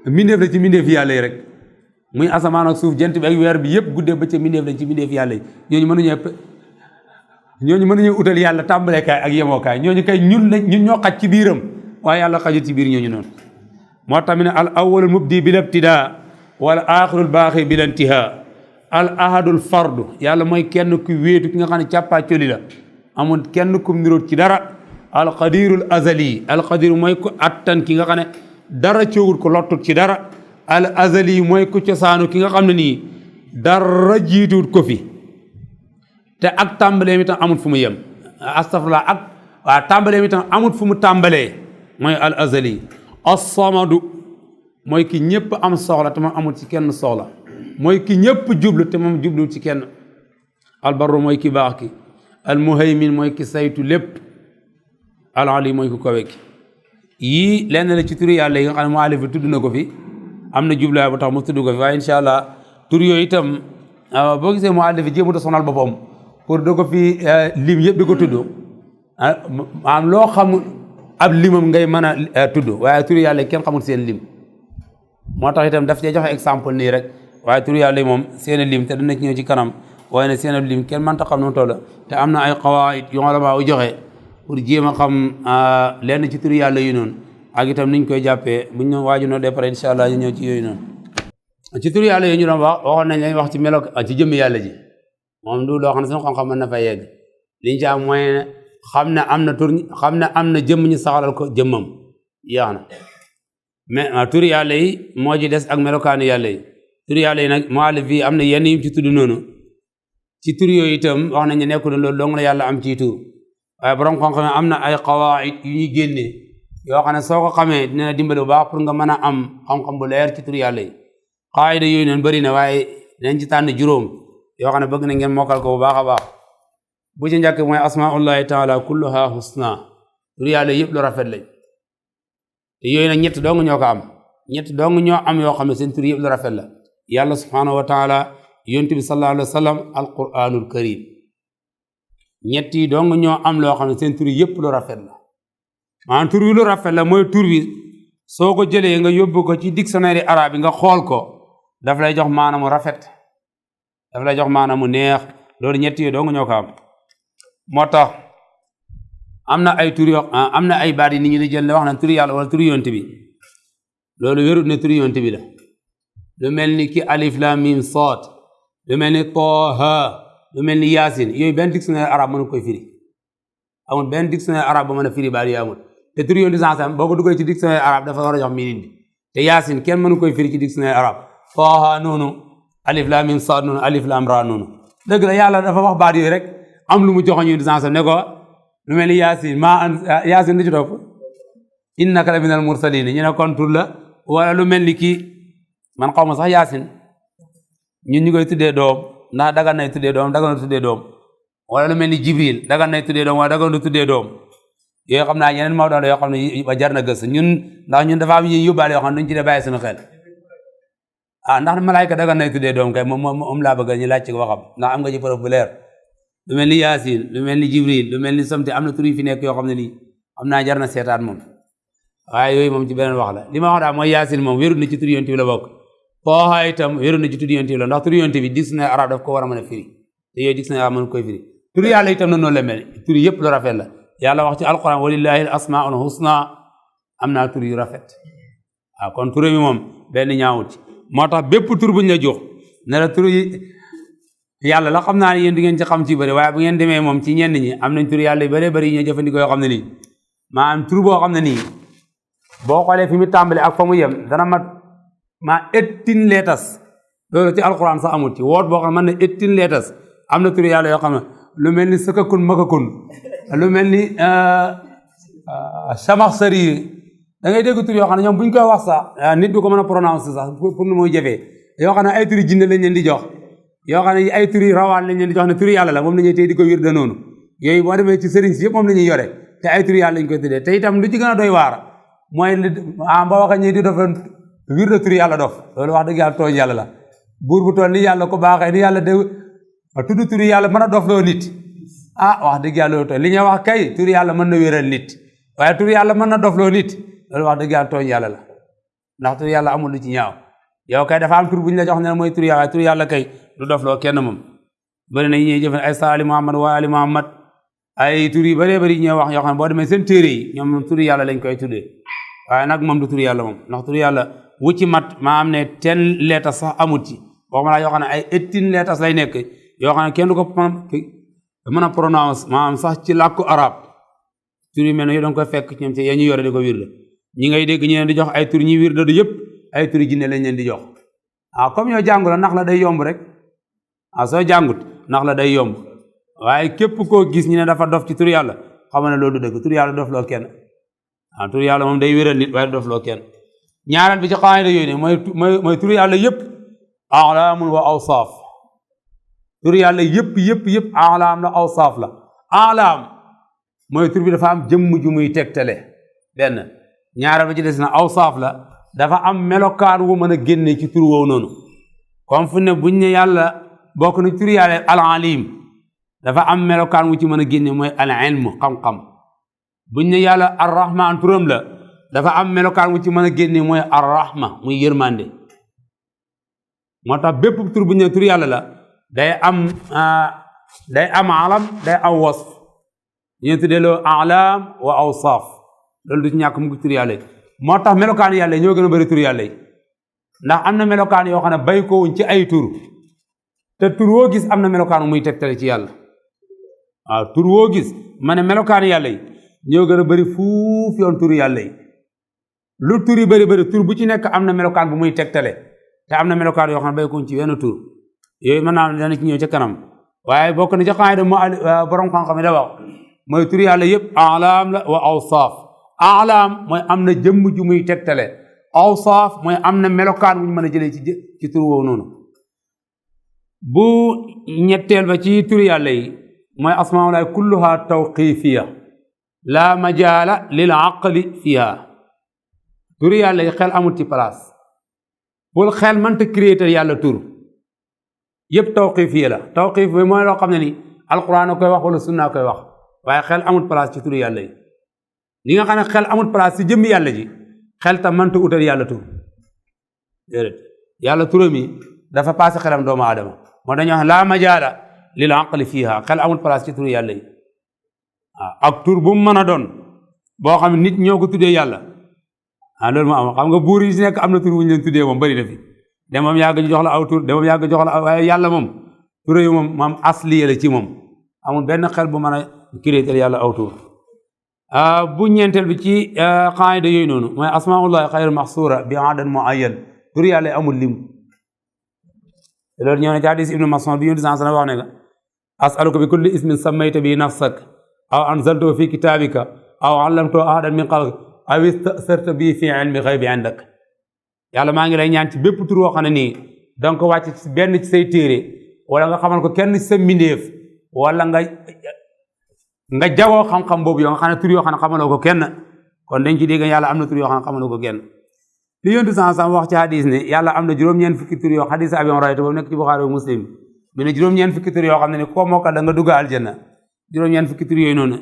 S2: mbindeef la ci mbindeef yàlla yi rek muy asamaan ak suuf jant bi ak weer bi yëpp guddee ba ca mbindeef la ci mbindeef yàlla yi ñooñu mënuñu utal yàlla tàmbalekaay ak yemookaay ñooñu kay ñun ñoo xaj ci biiram waaye yàlla xajul ci biir ñooñu noonu moo tamit ne al awwalul mubdi bil ibtidaa wal aaxirul baaxi bil intihaa al ahadul fardu yàlla mooy kenn ku wéetu ki nga xam ne càppaa coli la amul kenn kum niroot ci dara al qadirul azali al qadir mooy ku attan ki nga xam ne dara coowul ko lottut ci dara al azali mooy ku cosaanu ki nga xam ne nii dara jiituwut ko fi te ak tàmbalee mi tam amul fu mu yem astafurlah ak waa tàmbalee mi tam amul fu mu tàmbalee mooy al azali as-samadu mooy ki ñëpp am soxla te moom amul ci kenn soxla mooy ki ñëpp jublu te moom jublu ci kenn albarru mooy ki baax ki almuhaymin mooy ki saytu lépp alali mooy ku kawe ki yii lenn la ci turi yàlla yi nga xam ne muallif bi tudd na ko fi am na jubluwaay bu tax mu tudd ko fi waaye incha allah tur yooyu itam boo gisee muallif bi jéemut a sonal boppam pour da ko fi lim yëpp di ko tudd am loo xam ab limam ngay mën a tudd waaye turi yàlla yi kenn xamul seen lim moo tax itam daf cee joxe exemple nii rek waaye turi yàlla yi moom seen lim te dana ci ñëw ci kanam waaye ne seen lim kenn mënta xam nu toll te am na ay xawaayit yu ulama yu joxe pour jéem a xam lenn ci turi yàlla yi noonu ak itam niñ koy jàppee buñ ñu waaju noo dépare incha allah ñu ñëw ci yooyu noonu ci turi yàlla yi ñu doon waxoon nañ lañ wax ci melo ci jëmmi yàlla ji moom du loo xam ne suñu xam-xam mën na fa yegg liñ ci am mooy xam ne am na tur xam ne am na jëmm ñu saxalal ko jëmmam yeex na mais turi yàlla yi moo ci des ak melokaani yàlla yi turi yàlla yi nag muallif fii am na yenn yu ci tudd noonu ci tur yooyu itam wax nañ ne nekku ne loolu dong la yàlla am ci tur waaye borom xam-xam am na ay qawaid yu ñuy génnee yoo xam ne soo ko xamee dina la dimbali bu baax pour nga mën a am xam-xam bu leer ci tur yàlla yi qawaida yooyu noonu bëri na waaye dinañ ci tànn juróom yoo xam ne bëgg na ngeen mokkal ko bu baax a baax bu ci njëkk mooy asmaullahi taala kulluha husna tur yàlla yëpp lu rafet lañ te yooyu nag ñett dong ñoo ko am ñett dong ñoo am yoo xam ne seen tur yëpp lu rafet la yàlla subhanahu wa taala yonent bi sallallahu alayhi wa sallam alquranul karim ñett yi dong ñoo am loo xam ne seen tur yëpp lu rafet la maanaam tur wi lu rafet la mooy tur wi soo ko jëlee nga yóbbu ko ci dictionnaire arabe yi nga xool ko daf lay jox maanaam mu rafet daf lay jox maanaam mu neex loolu ñett yi dong ñoo ko am moo tax am na ay tur yoo am na ay baat yi nit ñi di jël ne wax na turi yàlla wala turi yonent bi loolu wérut ne turi yonent bi la lu mel ni ki alif lam mim saad lu mel ni taaha lu mel ni yaasin yooyu benn dictionnaire arabe mënu koy firi amul benn dictionnaire arabe ba mën a firi baat yi amul te turi yonent bi boo ko dugalee ci dictionnaire arabe dafa war a jox miinin bi te yaasin kenn mënu koy firi ci dictionnaire arabe taaha noonu alif lam mim saad noonu alif lam ra noonu dëgg la yàlla dafa wax baat yooyu rek am lu mu joxoon ñu di ne ko lu mel ni yaasin yaasin di ci topp innaka la minal mursalin ñu ne kon tur la wala lu mel ni kii man xaw ma sax yaasin ñun ñu koy tuddee doom ndax dagan nay tuddee doom dagan na tuddee doom wala lu mel ni jibril dagan nay tuddee doom wala dagan na tuddee doom yooyu xam naa yeneen Maodo la yoo xam ne ba jar na gës ñun ndax ñun dafa am yi yóbbaale yoo xam ne duñ ci dee bàyyi suñu xel ndax malaayka daga nay tuddee doom kay moom laa bëgg ñu laaj ci waxam ndax am nga ci preuve bu leer lu mel ni Yaasin lu mel ni Jibril lu mel ni samti am na tur yi fi nekk yoo xam ne nii xam naa jar na seetaat moom waaye yooyu moom ci beneen wax la li ma wax daal mooy Yaasin moom wérul na ci tur yonent bi la bokk Taaha itam wérul na ci tur yonent bi la ndax tur yonent bi dictionnaire arabe daf ko war a mën a firi te yooyu dictionnaire arabe mën koy firi tur yàlla itam na noonu la mel tur yëpp lu rafet la yàlla wax ci alquran walillahi al asmaul husna am naa tur yu rafet waaw kon tur mi moom benn ñaawut moo tax bépp tur buñ la jox ne la tur yi yàlla la xam naa ne yéen di ngeen ci xam ci bëri waaye bu ngeen demee moom ci ñenn ñi am nañ tur yàlla yu bëree bëri yi ñuy jëfandikoo yoo xam ne nii maanaam tur boo xam ne nii boo xoolee fi mu tàmbali ak fa mu yem dana mat maa 18 lettres loolu ci alquran sax amul ci woot boo xam ne mën na 18 lettres am na tur yàlla yoo xam ne lu mel ni sakakun makakun lu mel ni samax sari da ngay dégg tur yoo xam ne ñoom bu ñu koy wax sax nit du ko mën a prononcer sax pour nu muy jëfee yoo xam ne ay turi jinne lañ leen di jox yoo xam ne ay turi rawaan lañ leen di jox ne turi yàlla la moom la ñuy tey di ko wir de noonu yooyu boo demee ci sëriñ si yëpp moom la ñuy yore te ay turi yàlla lañ koy tuddee te itam lu ci gën a doy waar mooy ba waxe ñi di dof wir de turi yàlla dof loolu wax dëgg yàlla tooñ yàlla la buur bu toll ni yàlla ko baaxee ni yàlla de tudd turi yàlla mën a dof loo nit wax dëgg yàlla loolu tooñ li ñuy wax kay turi yàlla mën na wéral nit waaye turi yàlla mën na dof loo nit loolu wax dëgg yàlla tooñ yàlla la ndax tur yàlla amul lu ci ñaaw yow kay dafa am tur bu ñu la jox ne mooy tur yàlla tur yàlla kay du dofloo kenn moom bëri na ñuy jëfe ay saali Muhammad wa ali Muhammad ay tur yi bëree bëri ñuy wax yoo xam ne boo demee seen téere yi ñoom tur yàlla lañ koy tuddee waaye nag moom du tur yàlla moom ndax tur yàlla wu ci mat maa am ne 10 lettres sax amut ci waxuma laa yoo xam ne ay 18 lettres lay nekk yoo xam ne kenn du ko mën a prononce maanaam sax ci làkku arab tur yi mel ne yow danga koy fekk ñoom ci ya ñu yore di ko wirde ñi ngay dégg ñu leen di jox ay tur ñi wirde du yëpp ay turi jinne lañ leen di jox comme ñoo jàngu la nax la day yomb rek soo jàngut nax la day yomb waaye képp koo gis ñu ne dafa dof ci tur yàlla xam ne loolu du dëgg tur yàlla dof loo kenn tur yàlla moom day wéral nit waaye du dof loo kenn ñaareel bi ci xaayida yooyu ne mooy tur yàlla yëpp alaamun wa awsaaf tur yàlla yëpp alaam la awsaaf la alaam mooy tur bi dafa am jëmm ju muy tegtale benn ñaareel ba ci des na awsaaf la dafa am melokaan wu mën a génne ci tur woowu noonu comme fu ne buñ ne yàlla bokk na tur yàlla al alim dafa am melokaan wu ci mën a génne mooy al ilm xam-xam buñ ne yàlla ar rahman turam la dafa am melokaan wu ci mën a génne mooy ar rahma muy yërmande moo tax bépp tur buñ ne tur yàlla la day am alam day am wasf ñu tuddee loo alam wa awsaaf loolu du ci ñàkk mu tur yàlla moo tax melokaan yàlla ñoo gën a bëri tur yàlla yi ndax am na melokaan yoo xam ne bay ko wuñ ci ay tur te tur woo gis am na melokaan muy tegtale ci yàlla tur woo gis ma ne melokaan yàlla yi ñoo gën a bëri fuuf yoon tur yàlla yi lu tur yi bëri tur bu ci nekk am na melokaan bu muy tegtale te am na melokaan yoo xam ne bay ko wuñ ci wenn tur yooyu mën naa dana ci ñëw ca kanam waaye bokk na ca xaayida mu borom xam-xam yi da wax mooy tur yàlla yëpp alaam la wa awsaaf alaam mooy am na jëmm ju muy tegtale awsaaf mooy am na melokaan bu ñu mën a jëlee ci tur woowu noonu bu ñetteel ba ci tur yàlla yi mooy asmaa'ullaahi kulluha tawqifiya la majaala lil aqli fiha tur yàlla yi xel amul ci place bul xel mënta créer yàlla tur yëpp tawqifiya la tawqif bi mooy loo xam ne ni alquran a koy wax wala sunna koy wax waaye xel amul place ci tur yàlla yi li nga xam ne xel amul place ci jëmmi yàlla ji xel tam mënta utal yàlla tur déedéet yàlla turam yi dafa passé xelam doomu aadama moo dañuy wax laa majaala lil aqli fiha xel amul place ci tur yàlla yi ak tur bu mu mën a doon boo xam ne nit ñoo ko tuddee yàlla loolu moo am xam nga buur yi si nekk am na tur bu ñu leen tuddee moom bëri na fi de moom yàgg jox la aw tur de moom yàgg jox la waaye yàlla moom tur yi moom asliya la ci moom amul benn xel bu mën a créer yàlla aw tur bu ñeenteel bi ci xaayida yooyu noonu mooy asmaullahi xayru maxsuura bi adan muayyan tur yàlla amul lim loolu ñëw na ci hadis ibnu Mas'ud bi yonent sallallahu alayhi wa sallam wax ne as'aluka bi kulli ismin sammayta bi nafsak aw anzaltahu fi kitabika aw allamtahu ahadan min xalqik aw istasarta bi fi ilmi xaybi indak yàlla maa ngi lay ñaan ci bépp tur woo xam ne nii danga ko wàcc ci benn ci say téere wala nga xamal ko kenn ci sa mbindeef wala nga nga jagoo xam-xam boobu yow nga xam ne tur yoo xam ne xamaloo ko kenn kon dañ ci dégg yàlla am na tur yoo xam ne xamaloo ko kenn li yontu sam wax ci hadis ne yàlla am na juróom-ñeent fukki tur yoo hadis Abi Hurayra boobu nekk ci Buxaari Muslim bi ne juróom-ñeent fukki tur yoo xam ne ni koo mokkal da nga dugg aljanna juróom-ñeent fukki tur yooyu noonu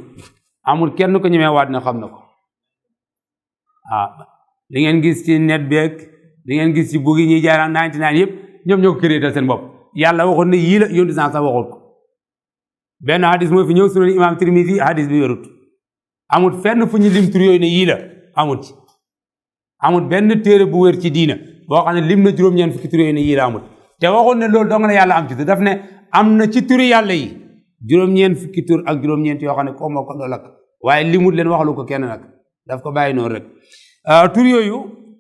S2: amul kenn ko ñemee waat ne xam na ko li ngeen gis ci net beeg li ngeen gis ci bugg yi ñuy jaay 99 yëpp ñoom ñoo ko créé seen bopp yàlla waxoon ne yii la yontu sam waxul ko benn hadis moo fi ñëw sunan imam Tirmisi hadis bi wérut amul fenn fu ñu lim tur yooyu ne yii la amul ci amul benn téere bu wér ci diina boo xam ne lim na juróom-ñeent fukki tur yooyu ne yii la amul te waxoon ne loolu dong na yàlla am ci tur daf ne am na ci turi yàlla yi juróom-ñeent fukki tur ak juróom-ñeent yoo xam ne koo moo ko lool ak waaye limut leen waxalu ko kenn nag daf ko bàyyi noonu rek tur yooyu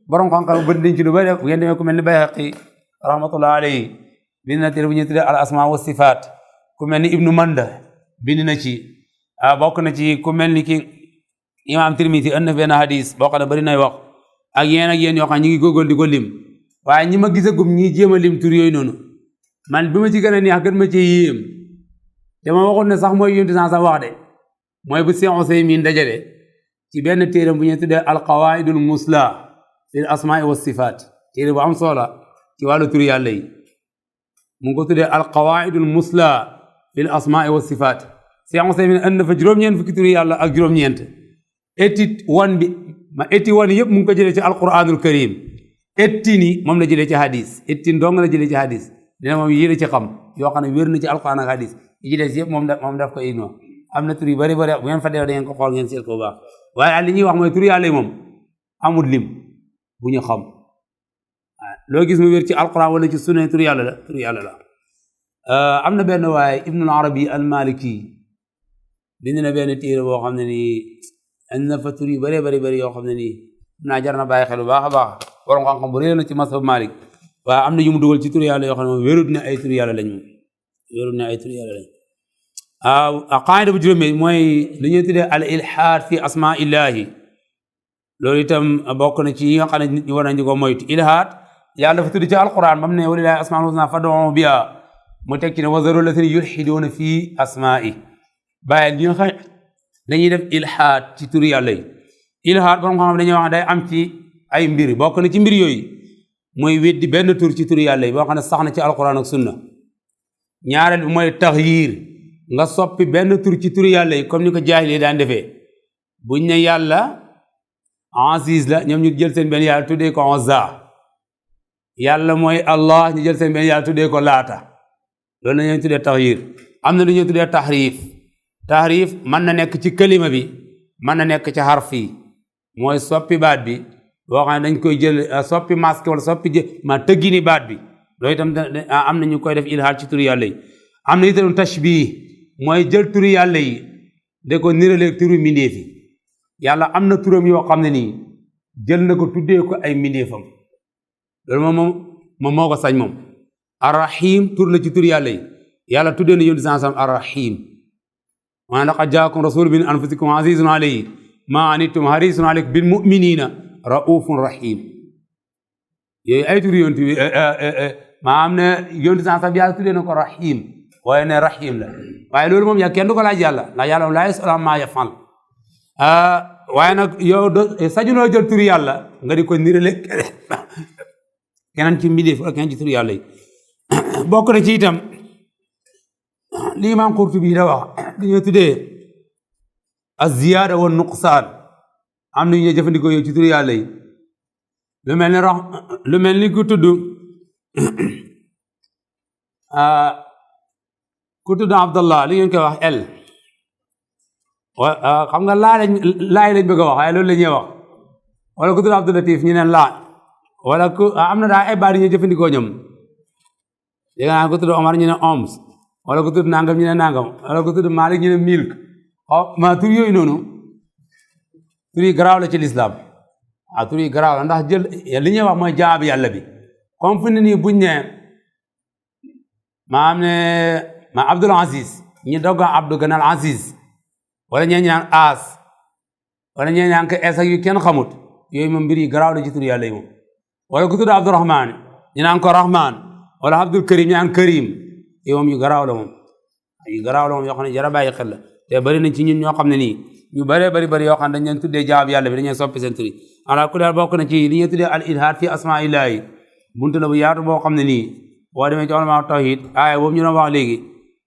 S2: borom xam-xam bëri nañ ci lu bëri bu ngeen demee ku mel ni Bayhaqi rahmatullah alayhi bind na téere bu ñuy tuddee al asma wa sifaat ku mel ni Ibnu Manda bind na ci bokk na ci ku mel ni ki imam Tirmisi ënd na benn hadis boo xam ne bëri nay wax ak yéen yoo xam ne ñu ngi góorgóorlu di ko lim waaye ñi ma gisagum ñi jéem a lim tur yooyu noonu man bi ma ci gën a neex gën ma ci yéem te ma waxoon ne sax mooy yonti sax wax de mooy bu Seex Useymiin dajale ci benn téere bu ñuy tuddee alqawaidul musla fil asmaai wa sifaat téere bu am solo ci wàllu tur yàlla yi mu ngi ko tuddee alqawaidul musla fil asmaai wa sifaat Seex Useymiin ënd na fa juróom-ñeent fukki tur yàlla ak juróom-ñeent étude wan bi ma étude wan yëpp mu ngi ko jëlee ci alquranul karim ettini moom la jëlee ci hadis ettin dong la jëlee ci hadis dina moom yële ci xam yoo xam ne wér na ci alquran ak hadis yi ci des yëpp moom daf ko ino am na tur yu bëri bëri bu ngeen fa dee da ngeen ko xool ngeen seet ko bu baax waaye li ñuy wax mooy tur yàlla yi moom amul lim bu ñu xam loo gis mu wér ci alquran wala ci sunna tur yàlla la am na benn waaye Ibnul Arabi al Maliki bind na benn téere boo xam ne nii am na fa tur yu bëree bëri yoo xam ne nii naa jar na bàyyi xel bu baax a baax borom xam-xam bu réer na ci mazhab Malik waaye am na yu mu dugal ci tur yàlla yoo xam ne moom wérut ne ay tur yàlla lañ qaida bu juróomee mooy li ñuy tuddee al ilhaad fi asmaa illahi loolu itam bokk na ci yi nga xam ne nit ñi war nañu ko moytu ilhaad yàlla dafa tudd ci alquran bam ne walillahi asmaul husna fad'uhu biha mu teg ci ne wa zaru llaziina yulhiduuna fi asmaa'i bàyyi li nga xam dañuy def ilhaad ci tur yàlla yi ilhaad borom xam-xam dañuy wax day am ci ay mbir bokk na ci mbir yooyu mooy weddi benn tur ci tur yàlla yi boo xam ne sax na ci alquran ak sunna ñaareel bi mooy taxyiir nga soppi benn tur ci tur yàlla yi comme ni ko jaahil yi daan defee buñ ne yàlla aziz la ñoom ñu jël seen benn yàlla tuddee ko Uzza yàlla mooy Allah ñu jël seen benn yàlla tuddee ko Laata loolu la ñuy tuddee taxyiir am na lu ñuy tuddee taxriif mën na nekk ci kalima bi mën na nekk ci xarf yi mooy soppi baat bi boo xam ne dañ koy jël soppi masque wala soppi ma tëggini baat bi loolu itam am na ñu koy def ilhaad ci turu yàlla yi am na itam tashbih mooy jël turu yàlla yi de ko niraleeg turu mbindeef yi yàlla am na turam yoo xam ne nii jël na ko tuddee ko ay mbindeefam loolu moom moo ko sañ moom arrahim tur la ci turu yàlla yi yàlla tuddee na yonent sallallahu alayhi wasallam arrahim wa laqad jaakum rasulun min anfusikum azizun alayhi ma anittum harisun alaykum bil mu'minina raufun rahim yooyu ay tur yonent bi maanaam ne yonent sallallahu yàlla tuddee na ko rahim waaye ne rahim la waaye loolu moom yaa kenn du ko laaj yàlla ndax yàlla moom laa yas'alu ammaa yaf'al waaye nag yow sañuloo jël turu yàlla nga di ko nirale keneen ci mbindeef ak keneen ci turu yàlla yi bokk na ci itam li Imaam Qurtubi da wax li ñuy tuddee az-ziyaada wa nuqsaan am na ñuy jëfandikoo yow ci turu yàlla yi lu mel ni ku tudd Abdallah li ngeen koy wax xam nga laay lañ bëgg a wax waaye loolu la ñuy wax wala ku tudd Abdul Latif ñu neen laa wala ku am na daa ay baat yi ñuy jëfandikoo ñoom dégg naa ku tudd Omar ñu ne Oms wala ku tudd nangam ñu ne nangam wala ku tudd Malik ñu ne Milk ma tur yooyu noonu tur yi garaaw la ci lislaam tur yi garaaw la ndax jël li ñuy wax mooy jaab yàlla bi comme fu ne nii buñ ne ma Abdul Aziz ñi dogga Abdou gënal Aziz wala ñee ñaan As wala ñee ñaan ko Esa yu kenn xamut yooyu moom mbir yi garaaw la ci tur yàlla yi moom wala ku tudd Abdurahman ñu naan ko Rahman wala Abdul Karim ñu naan Karim yooyu moom yu garaaw la moom yoo xam ne jara bàyyi xel la te bari nañ ci ñun ñoo xam ne nii ñu bari yoo xam ne dañ leen tuddee jaam yàlla bi dañuy soppi seen tur yi ala ku daal bokk na ci li ñuy tuddee al ilhaad fi asmaillahi buntu la bu yaatu boo xam ne nii boo demee ci ulama tawhid aaya boobu ñu doon wax léegi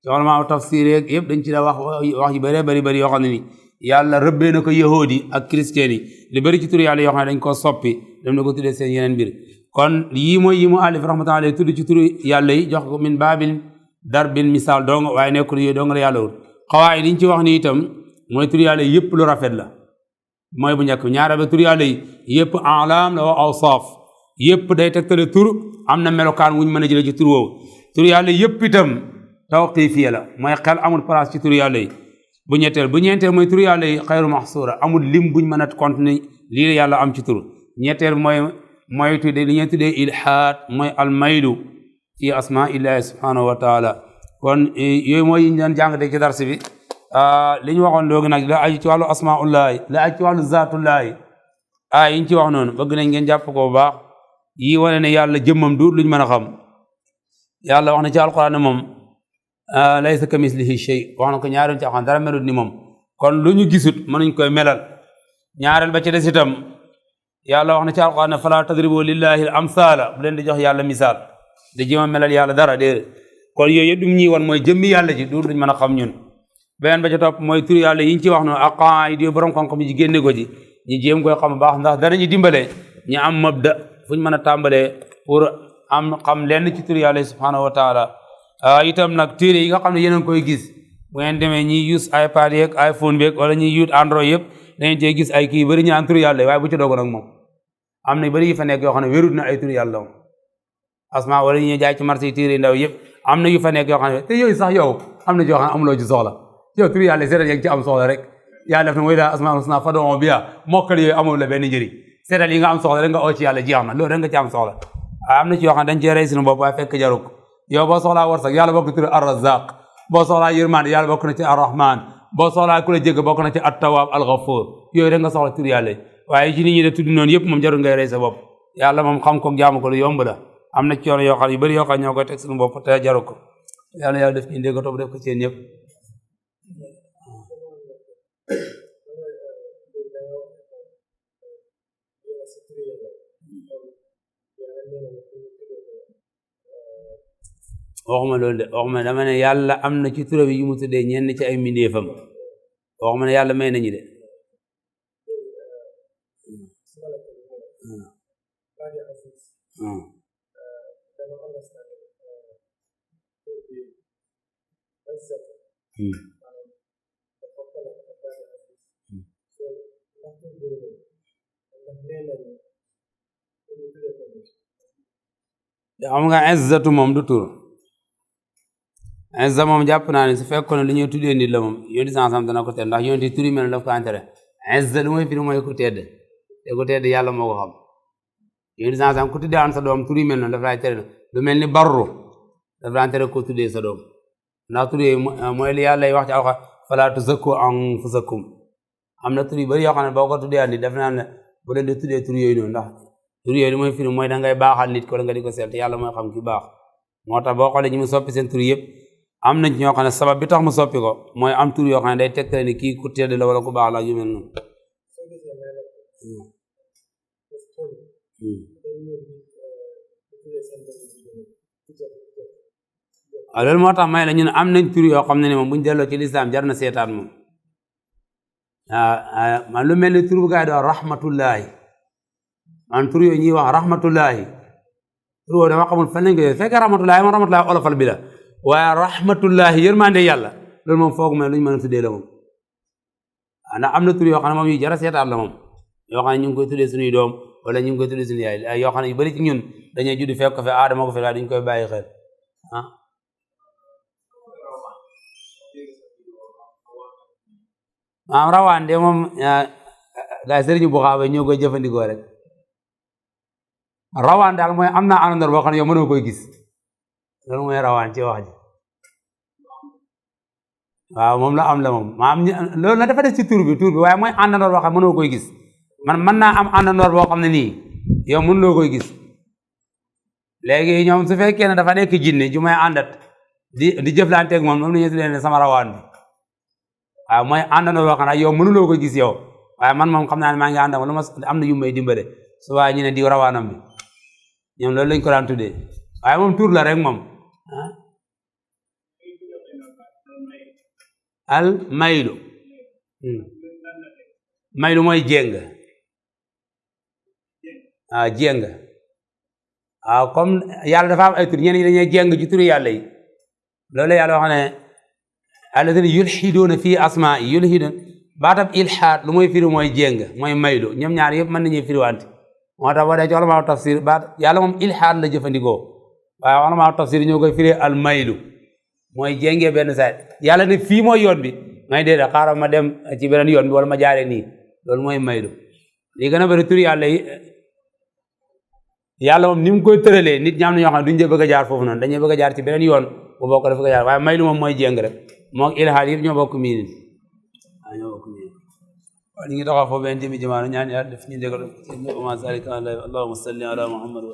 S2: ci ulama tafsir yeeg yëpp dañ ci la wax yu bari yoo xam ne nii yàlla rëbbee na ko yahudi ak chrétien yi li bëri ci tur yàlla yoo xam ne dañ ko soppi dem na ko tuddee seen yeneen mbir kon yii mooy yi mu alif rahmatullahi alayhi tudd ci tur yàlla yi jox ko min baabil darbil misaal dong waaye nekkul yooyu dong la yàlla wut xawaay liñ ci wax ni itam mooy tur yàlla yi yëpp lu rafet la mooy bu njëkk ñaareel ba tur yàlla yi yëpp alaam la wa awsaaf yëpp day tegtale tur am na melokaan wuñ mën a jëlee ci tur woowu tur yàlla yëpp itam tawqifiya la mooy xel amul place ci tur yàlla yi bu ñeenteel mooy tur yàlla yi xayru maxsuura amul lim buñ mën a continuer lii la yàlla am ci tur ñetteel mooy tuddee li ñuy tuddee ilhaad mooy almaylu fi asmaa illahi subhanahu wa taala kon yooyu mooy yiñ doon jàngate ci darsi bi li ñu waxoon loogi nag la aju ci wàllu asmaullahi la aju ci wàllu zaatullahi yiñ ci wax noonu bëgg nañ ngeen jàpp ko bu baax yi wane ne yàlla jëmmam du luñ mën a xam yàlla wax na ci alquran ne moom laysa kamislihi shay wax na ko ñaareel ci xam dara melut ni moom kon lu ñu gisut mënuñ koy melal ñaareel ba ci des itam yàlla wax na ci alquran ne fala tadribu lillahi al amsala bu leen di jox yàlla misaal di jéem a melal yàlla dara déedéet kon yooyu yëpp ñuy wan mooy jëmmi yàlla ji du luñ mën a xam ñun beneen ba ca topp mooy tur yàlla yi ñu ci wax noonu ak qaid yooyu borom xam-xam yi ci génne ko ci ñu jéem koy xam baax ndax danañu dimbale ñu am mabda fu ñu mën a tàmbalee pour am xam lenn ci tur yàlla subhanahu wa taala itam nag téere yi nga xam ne yéen a ngi koy gis bu ngeen demee ñiy use iPad yeeg iPhone beeg wala ñiy use Android yëpp dañu cee gis ay kii bëri ñu am tur yàlla waaye bu ci dogoon ak moom am na bëri yi fa nekk yoo xam ne wérut na ay tur yàlla moom asma wala ñuy jaay ci marché yi téere ndaw yëpp am na yu fa nekk yoo xam ne te yooyu sax yow am na joo xam ne amuloo ci soxla yow tur yàlla seetal yaa ngi ci am soxla rek yàlla def na mooy daa asma husna fad'u biha mokkal yooyu amul la benn njëriñ seetal yi nga am soxla rek nga oo ci yàlla jeex na loolu rek nga ci am soxla am na ci yoo xam ne dañ cee rey suñu bopp waaye fekk jaruk yow boo soxlaa warsak yàlla bokk tur ar-razzaq boo soxlaa yërmande yàlla bokk na ci ar-rahman boo soxlaa ku la jégg bokk na ci at-tawwab al-ghafur yooyu rek nga soxla tur yàlla waaye ci nit ñi de tudd noonu yëpp moom jarul ngay rey sa bopp yàlla moom xam ko jaamu ko lu yomb la am na ci yoon yoo xam yu bëri yoo xam ñoo koy teg suñu bopp te jaru ko yàlla def ci ndégg topp def ko seen yëpp waxuma loolu de waxuma dama ne yàlla am na ci turam yi mu tuddee ñenn ci ay mbindeefam waxuma ne yàlla may nañu de xam nga izzatu moom du tur izza moom jàpp naa ne su fekkoon ne li ñuy tuddee nit la moom yonti sansam dana ko tedd ndax yonti turi mel daf ko entere izza lu mooy firi mooy ku tedd te ku tedd yàlla moo ko xam yonti sansam ku tuddee an sa doom turi mel noonu daf lay tere lu mel ni barru daf lay tere ko tuddee sa doom ndax tur yooyu mooy li yàlla wax ci alxa fala tuzakku anfusakum am na tur yu bëri yoo xam ne boo ko tuddee nit daf naan ne bu leen di tuddee tur yooyu noonu ndax tur yooyu li mooy firi mooy da ngay baaxal nit ko la nga di ko seet te yàlla mooy xam ki baax moo tax boo xoolee ñi mu soppi seen tur yëpp am nañ ñoo xam ne sabab bi tax mu soppi ko mooy am tur yoo xam ne day tegtale ni kii ku tedd la wala ku baax la yu mel noonu waaw loolu moo tax may la ñun am nañ tur yoo xam ne ni moom buñ delloo ci lislaam jar na seetaan moom man lu mel ni tur bu gaa yi doon rahmatullahi man tur yooyu ñuy wax rahmatullahi tur woo dama xamul fan lañ ko fekkee rahmatullahi moom rahmatullahi olofal bi la waaye rahmatullahi yërmande yàlla loolu moom foog ma lu ñu mën a tuddee la moom ndax am na tur yoo xam ne moom yu jar a seetaan la moom yoo xam ne ñu ngi koy tuddee suñuy doom wala ñu ngi koy tuddee suñu yaay yoo xam ne yu bëri ci ñun dañuy judd fekk ko fi aadama ko fi waaye duñ koy bàyyi xel rawaan de moom gaa sëriñu bu xaaba ñoo koy jëfandikoo rek rawaan daal mooy am naa àndandoor boo xam ne yow mënoo koy gis loolu mooy rawaan ci wax ji waaw moom la am la moom maam loolu na dafa def ci tur bi waaye mooy àndandoor boo xam ne mënoo koy gis man mën naa am àndandoor boo xam ne nii yow mënuloo koy gis léegi ñoom su fekkee ne dafa nekk jinne ju may àndat di jëflanteeg moom la ñuy tuddee ne sama rawaan bi waaw mooy àndandoo boo xam ne yow mënuloo ko gis yow waaye man moom xam naa ne maa ngi ànd ak lu ma am na yu may dimbale su waaye ñu ne di rawaanam bi ñoom loolu lañ ko daan tuddee waaye moom tur la rek moom al maylu maylu mooy jéng waaw jéng waaw comme yàlla dafa am ay tur ñenn ñi dañuy jéng ci turu yàlla yi loolu yàlla wax ne alladina yulhiduuna fii asmaa yi yulhiduun baatab ilhaad lu mooy firi mooy jéng mooy maylu ñoom ñaar yëpp mën nañuy firiwante moo tax boo dee ci ulama tafsir baat yàlla moom ilhaad la jëfandikoo waaye ulama tafsir ñoo koy firi al maylu mooy jéngee benn saay yàlla ne fii mooy yoon bi may déedéet xaaral ma dem ci beneen yoon bi wala ma jaaree nii loolu mooy maylu li gën a bëri tur yàlla yi yàlla moom ni mu koy tëralee nit ñaam na ñoo xam ne duñ jë bëgg a jaar foofu noonu dañuy bëgg a jaar ci beneen yoon bu bokk dafa ko jaar waaye maylu moom mooy jéng rek moo ilhaad yëpp ñoo bokk miinin waaw ñoo bokk miinin waaw ñu ngi doxal foofu benn jëmi jamaano ñaan yàlla def ñu déglu allahumma salli ala muhammad wa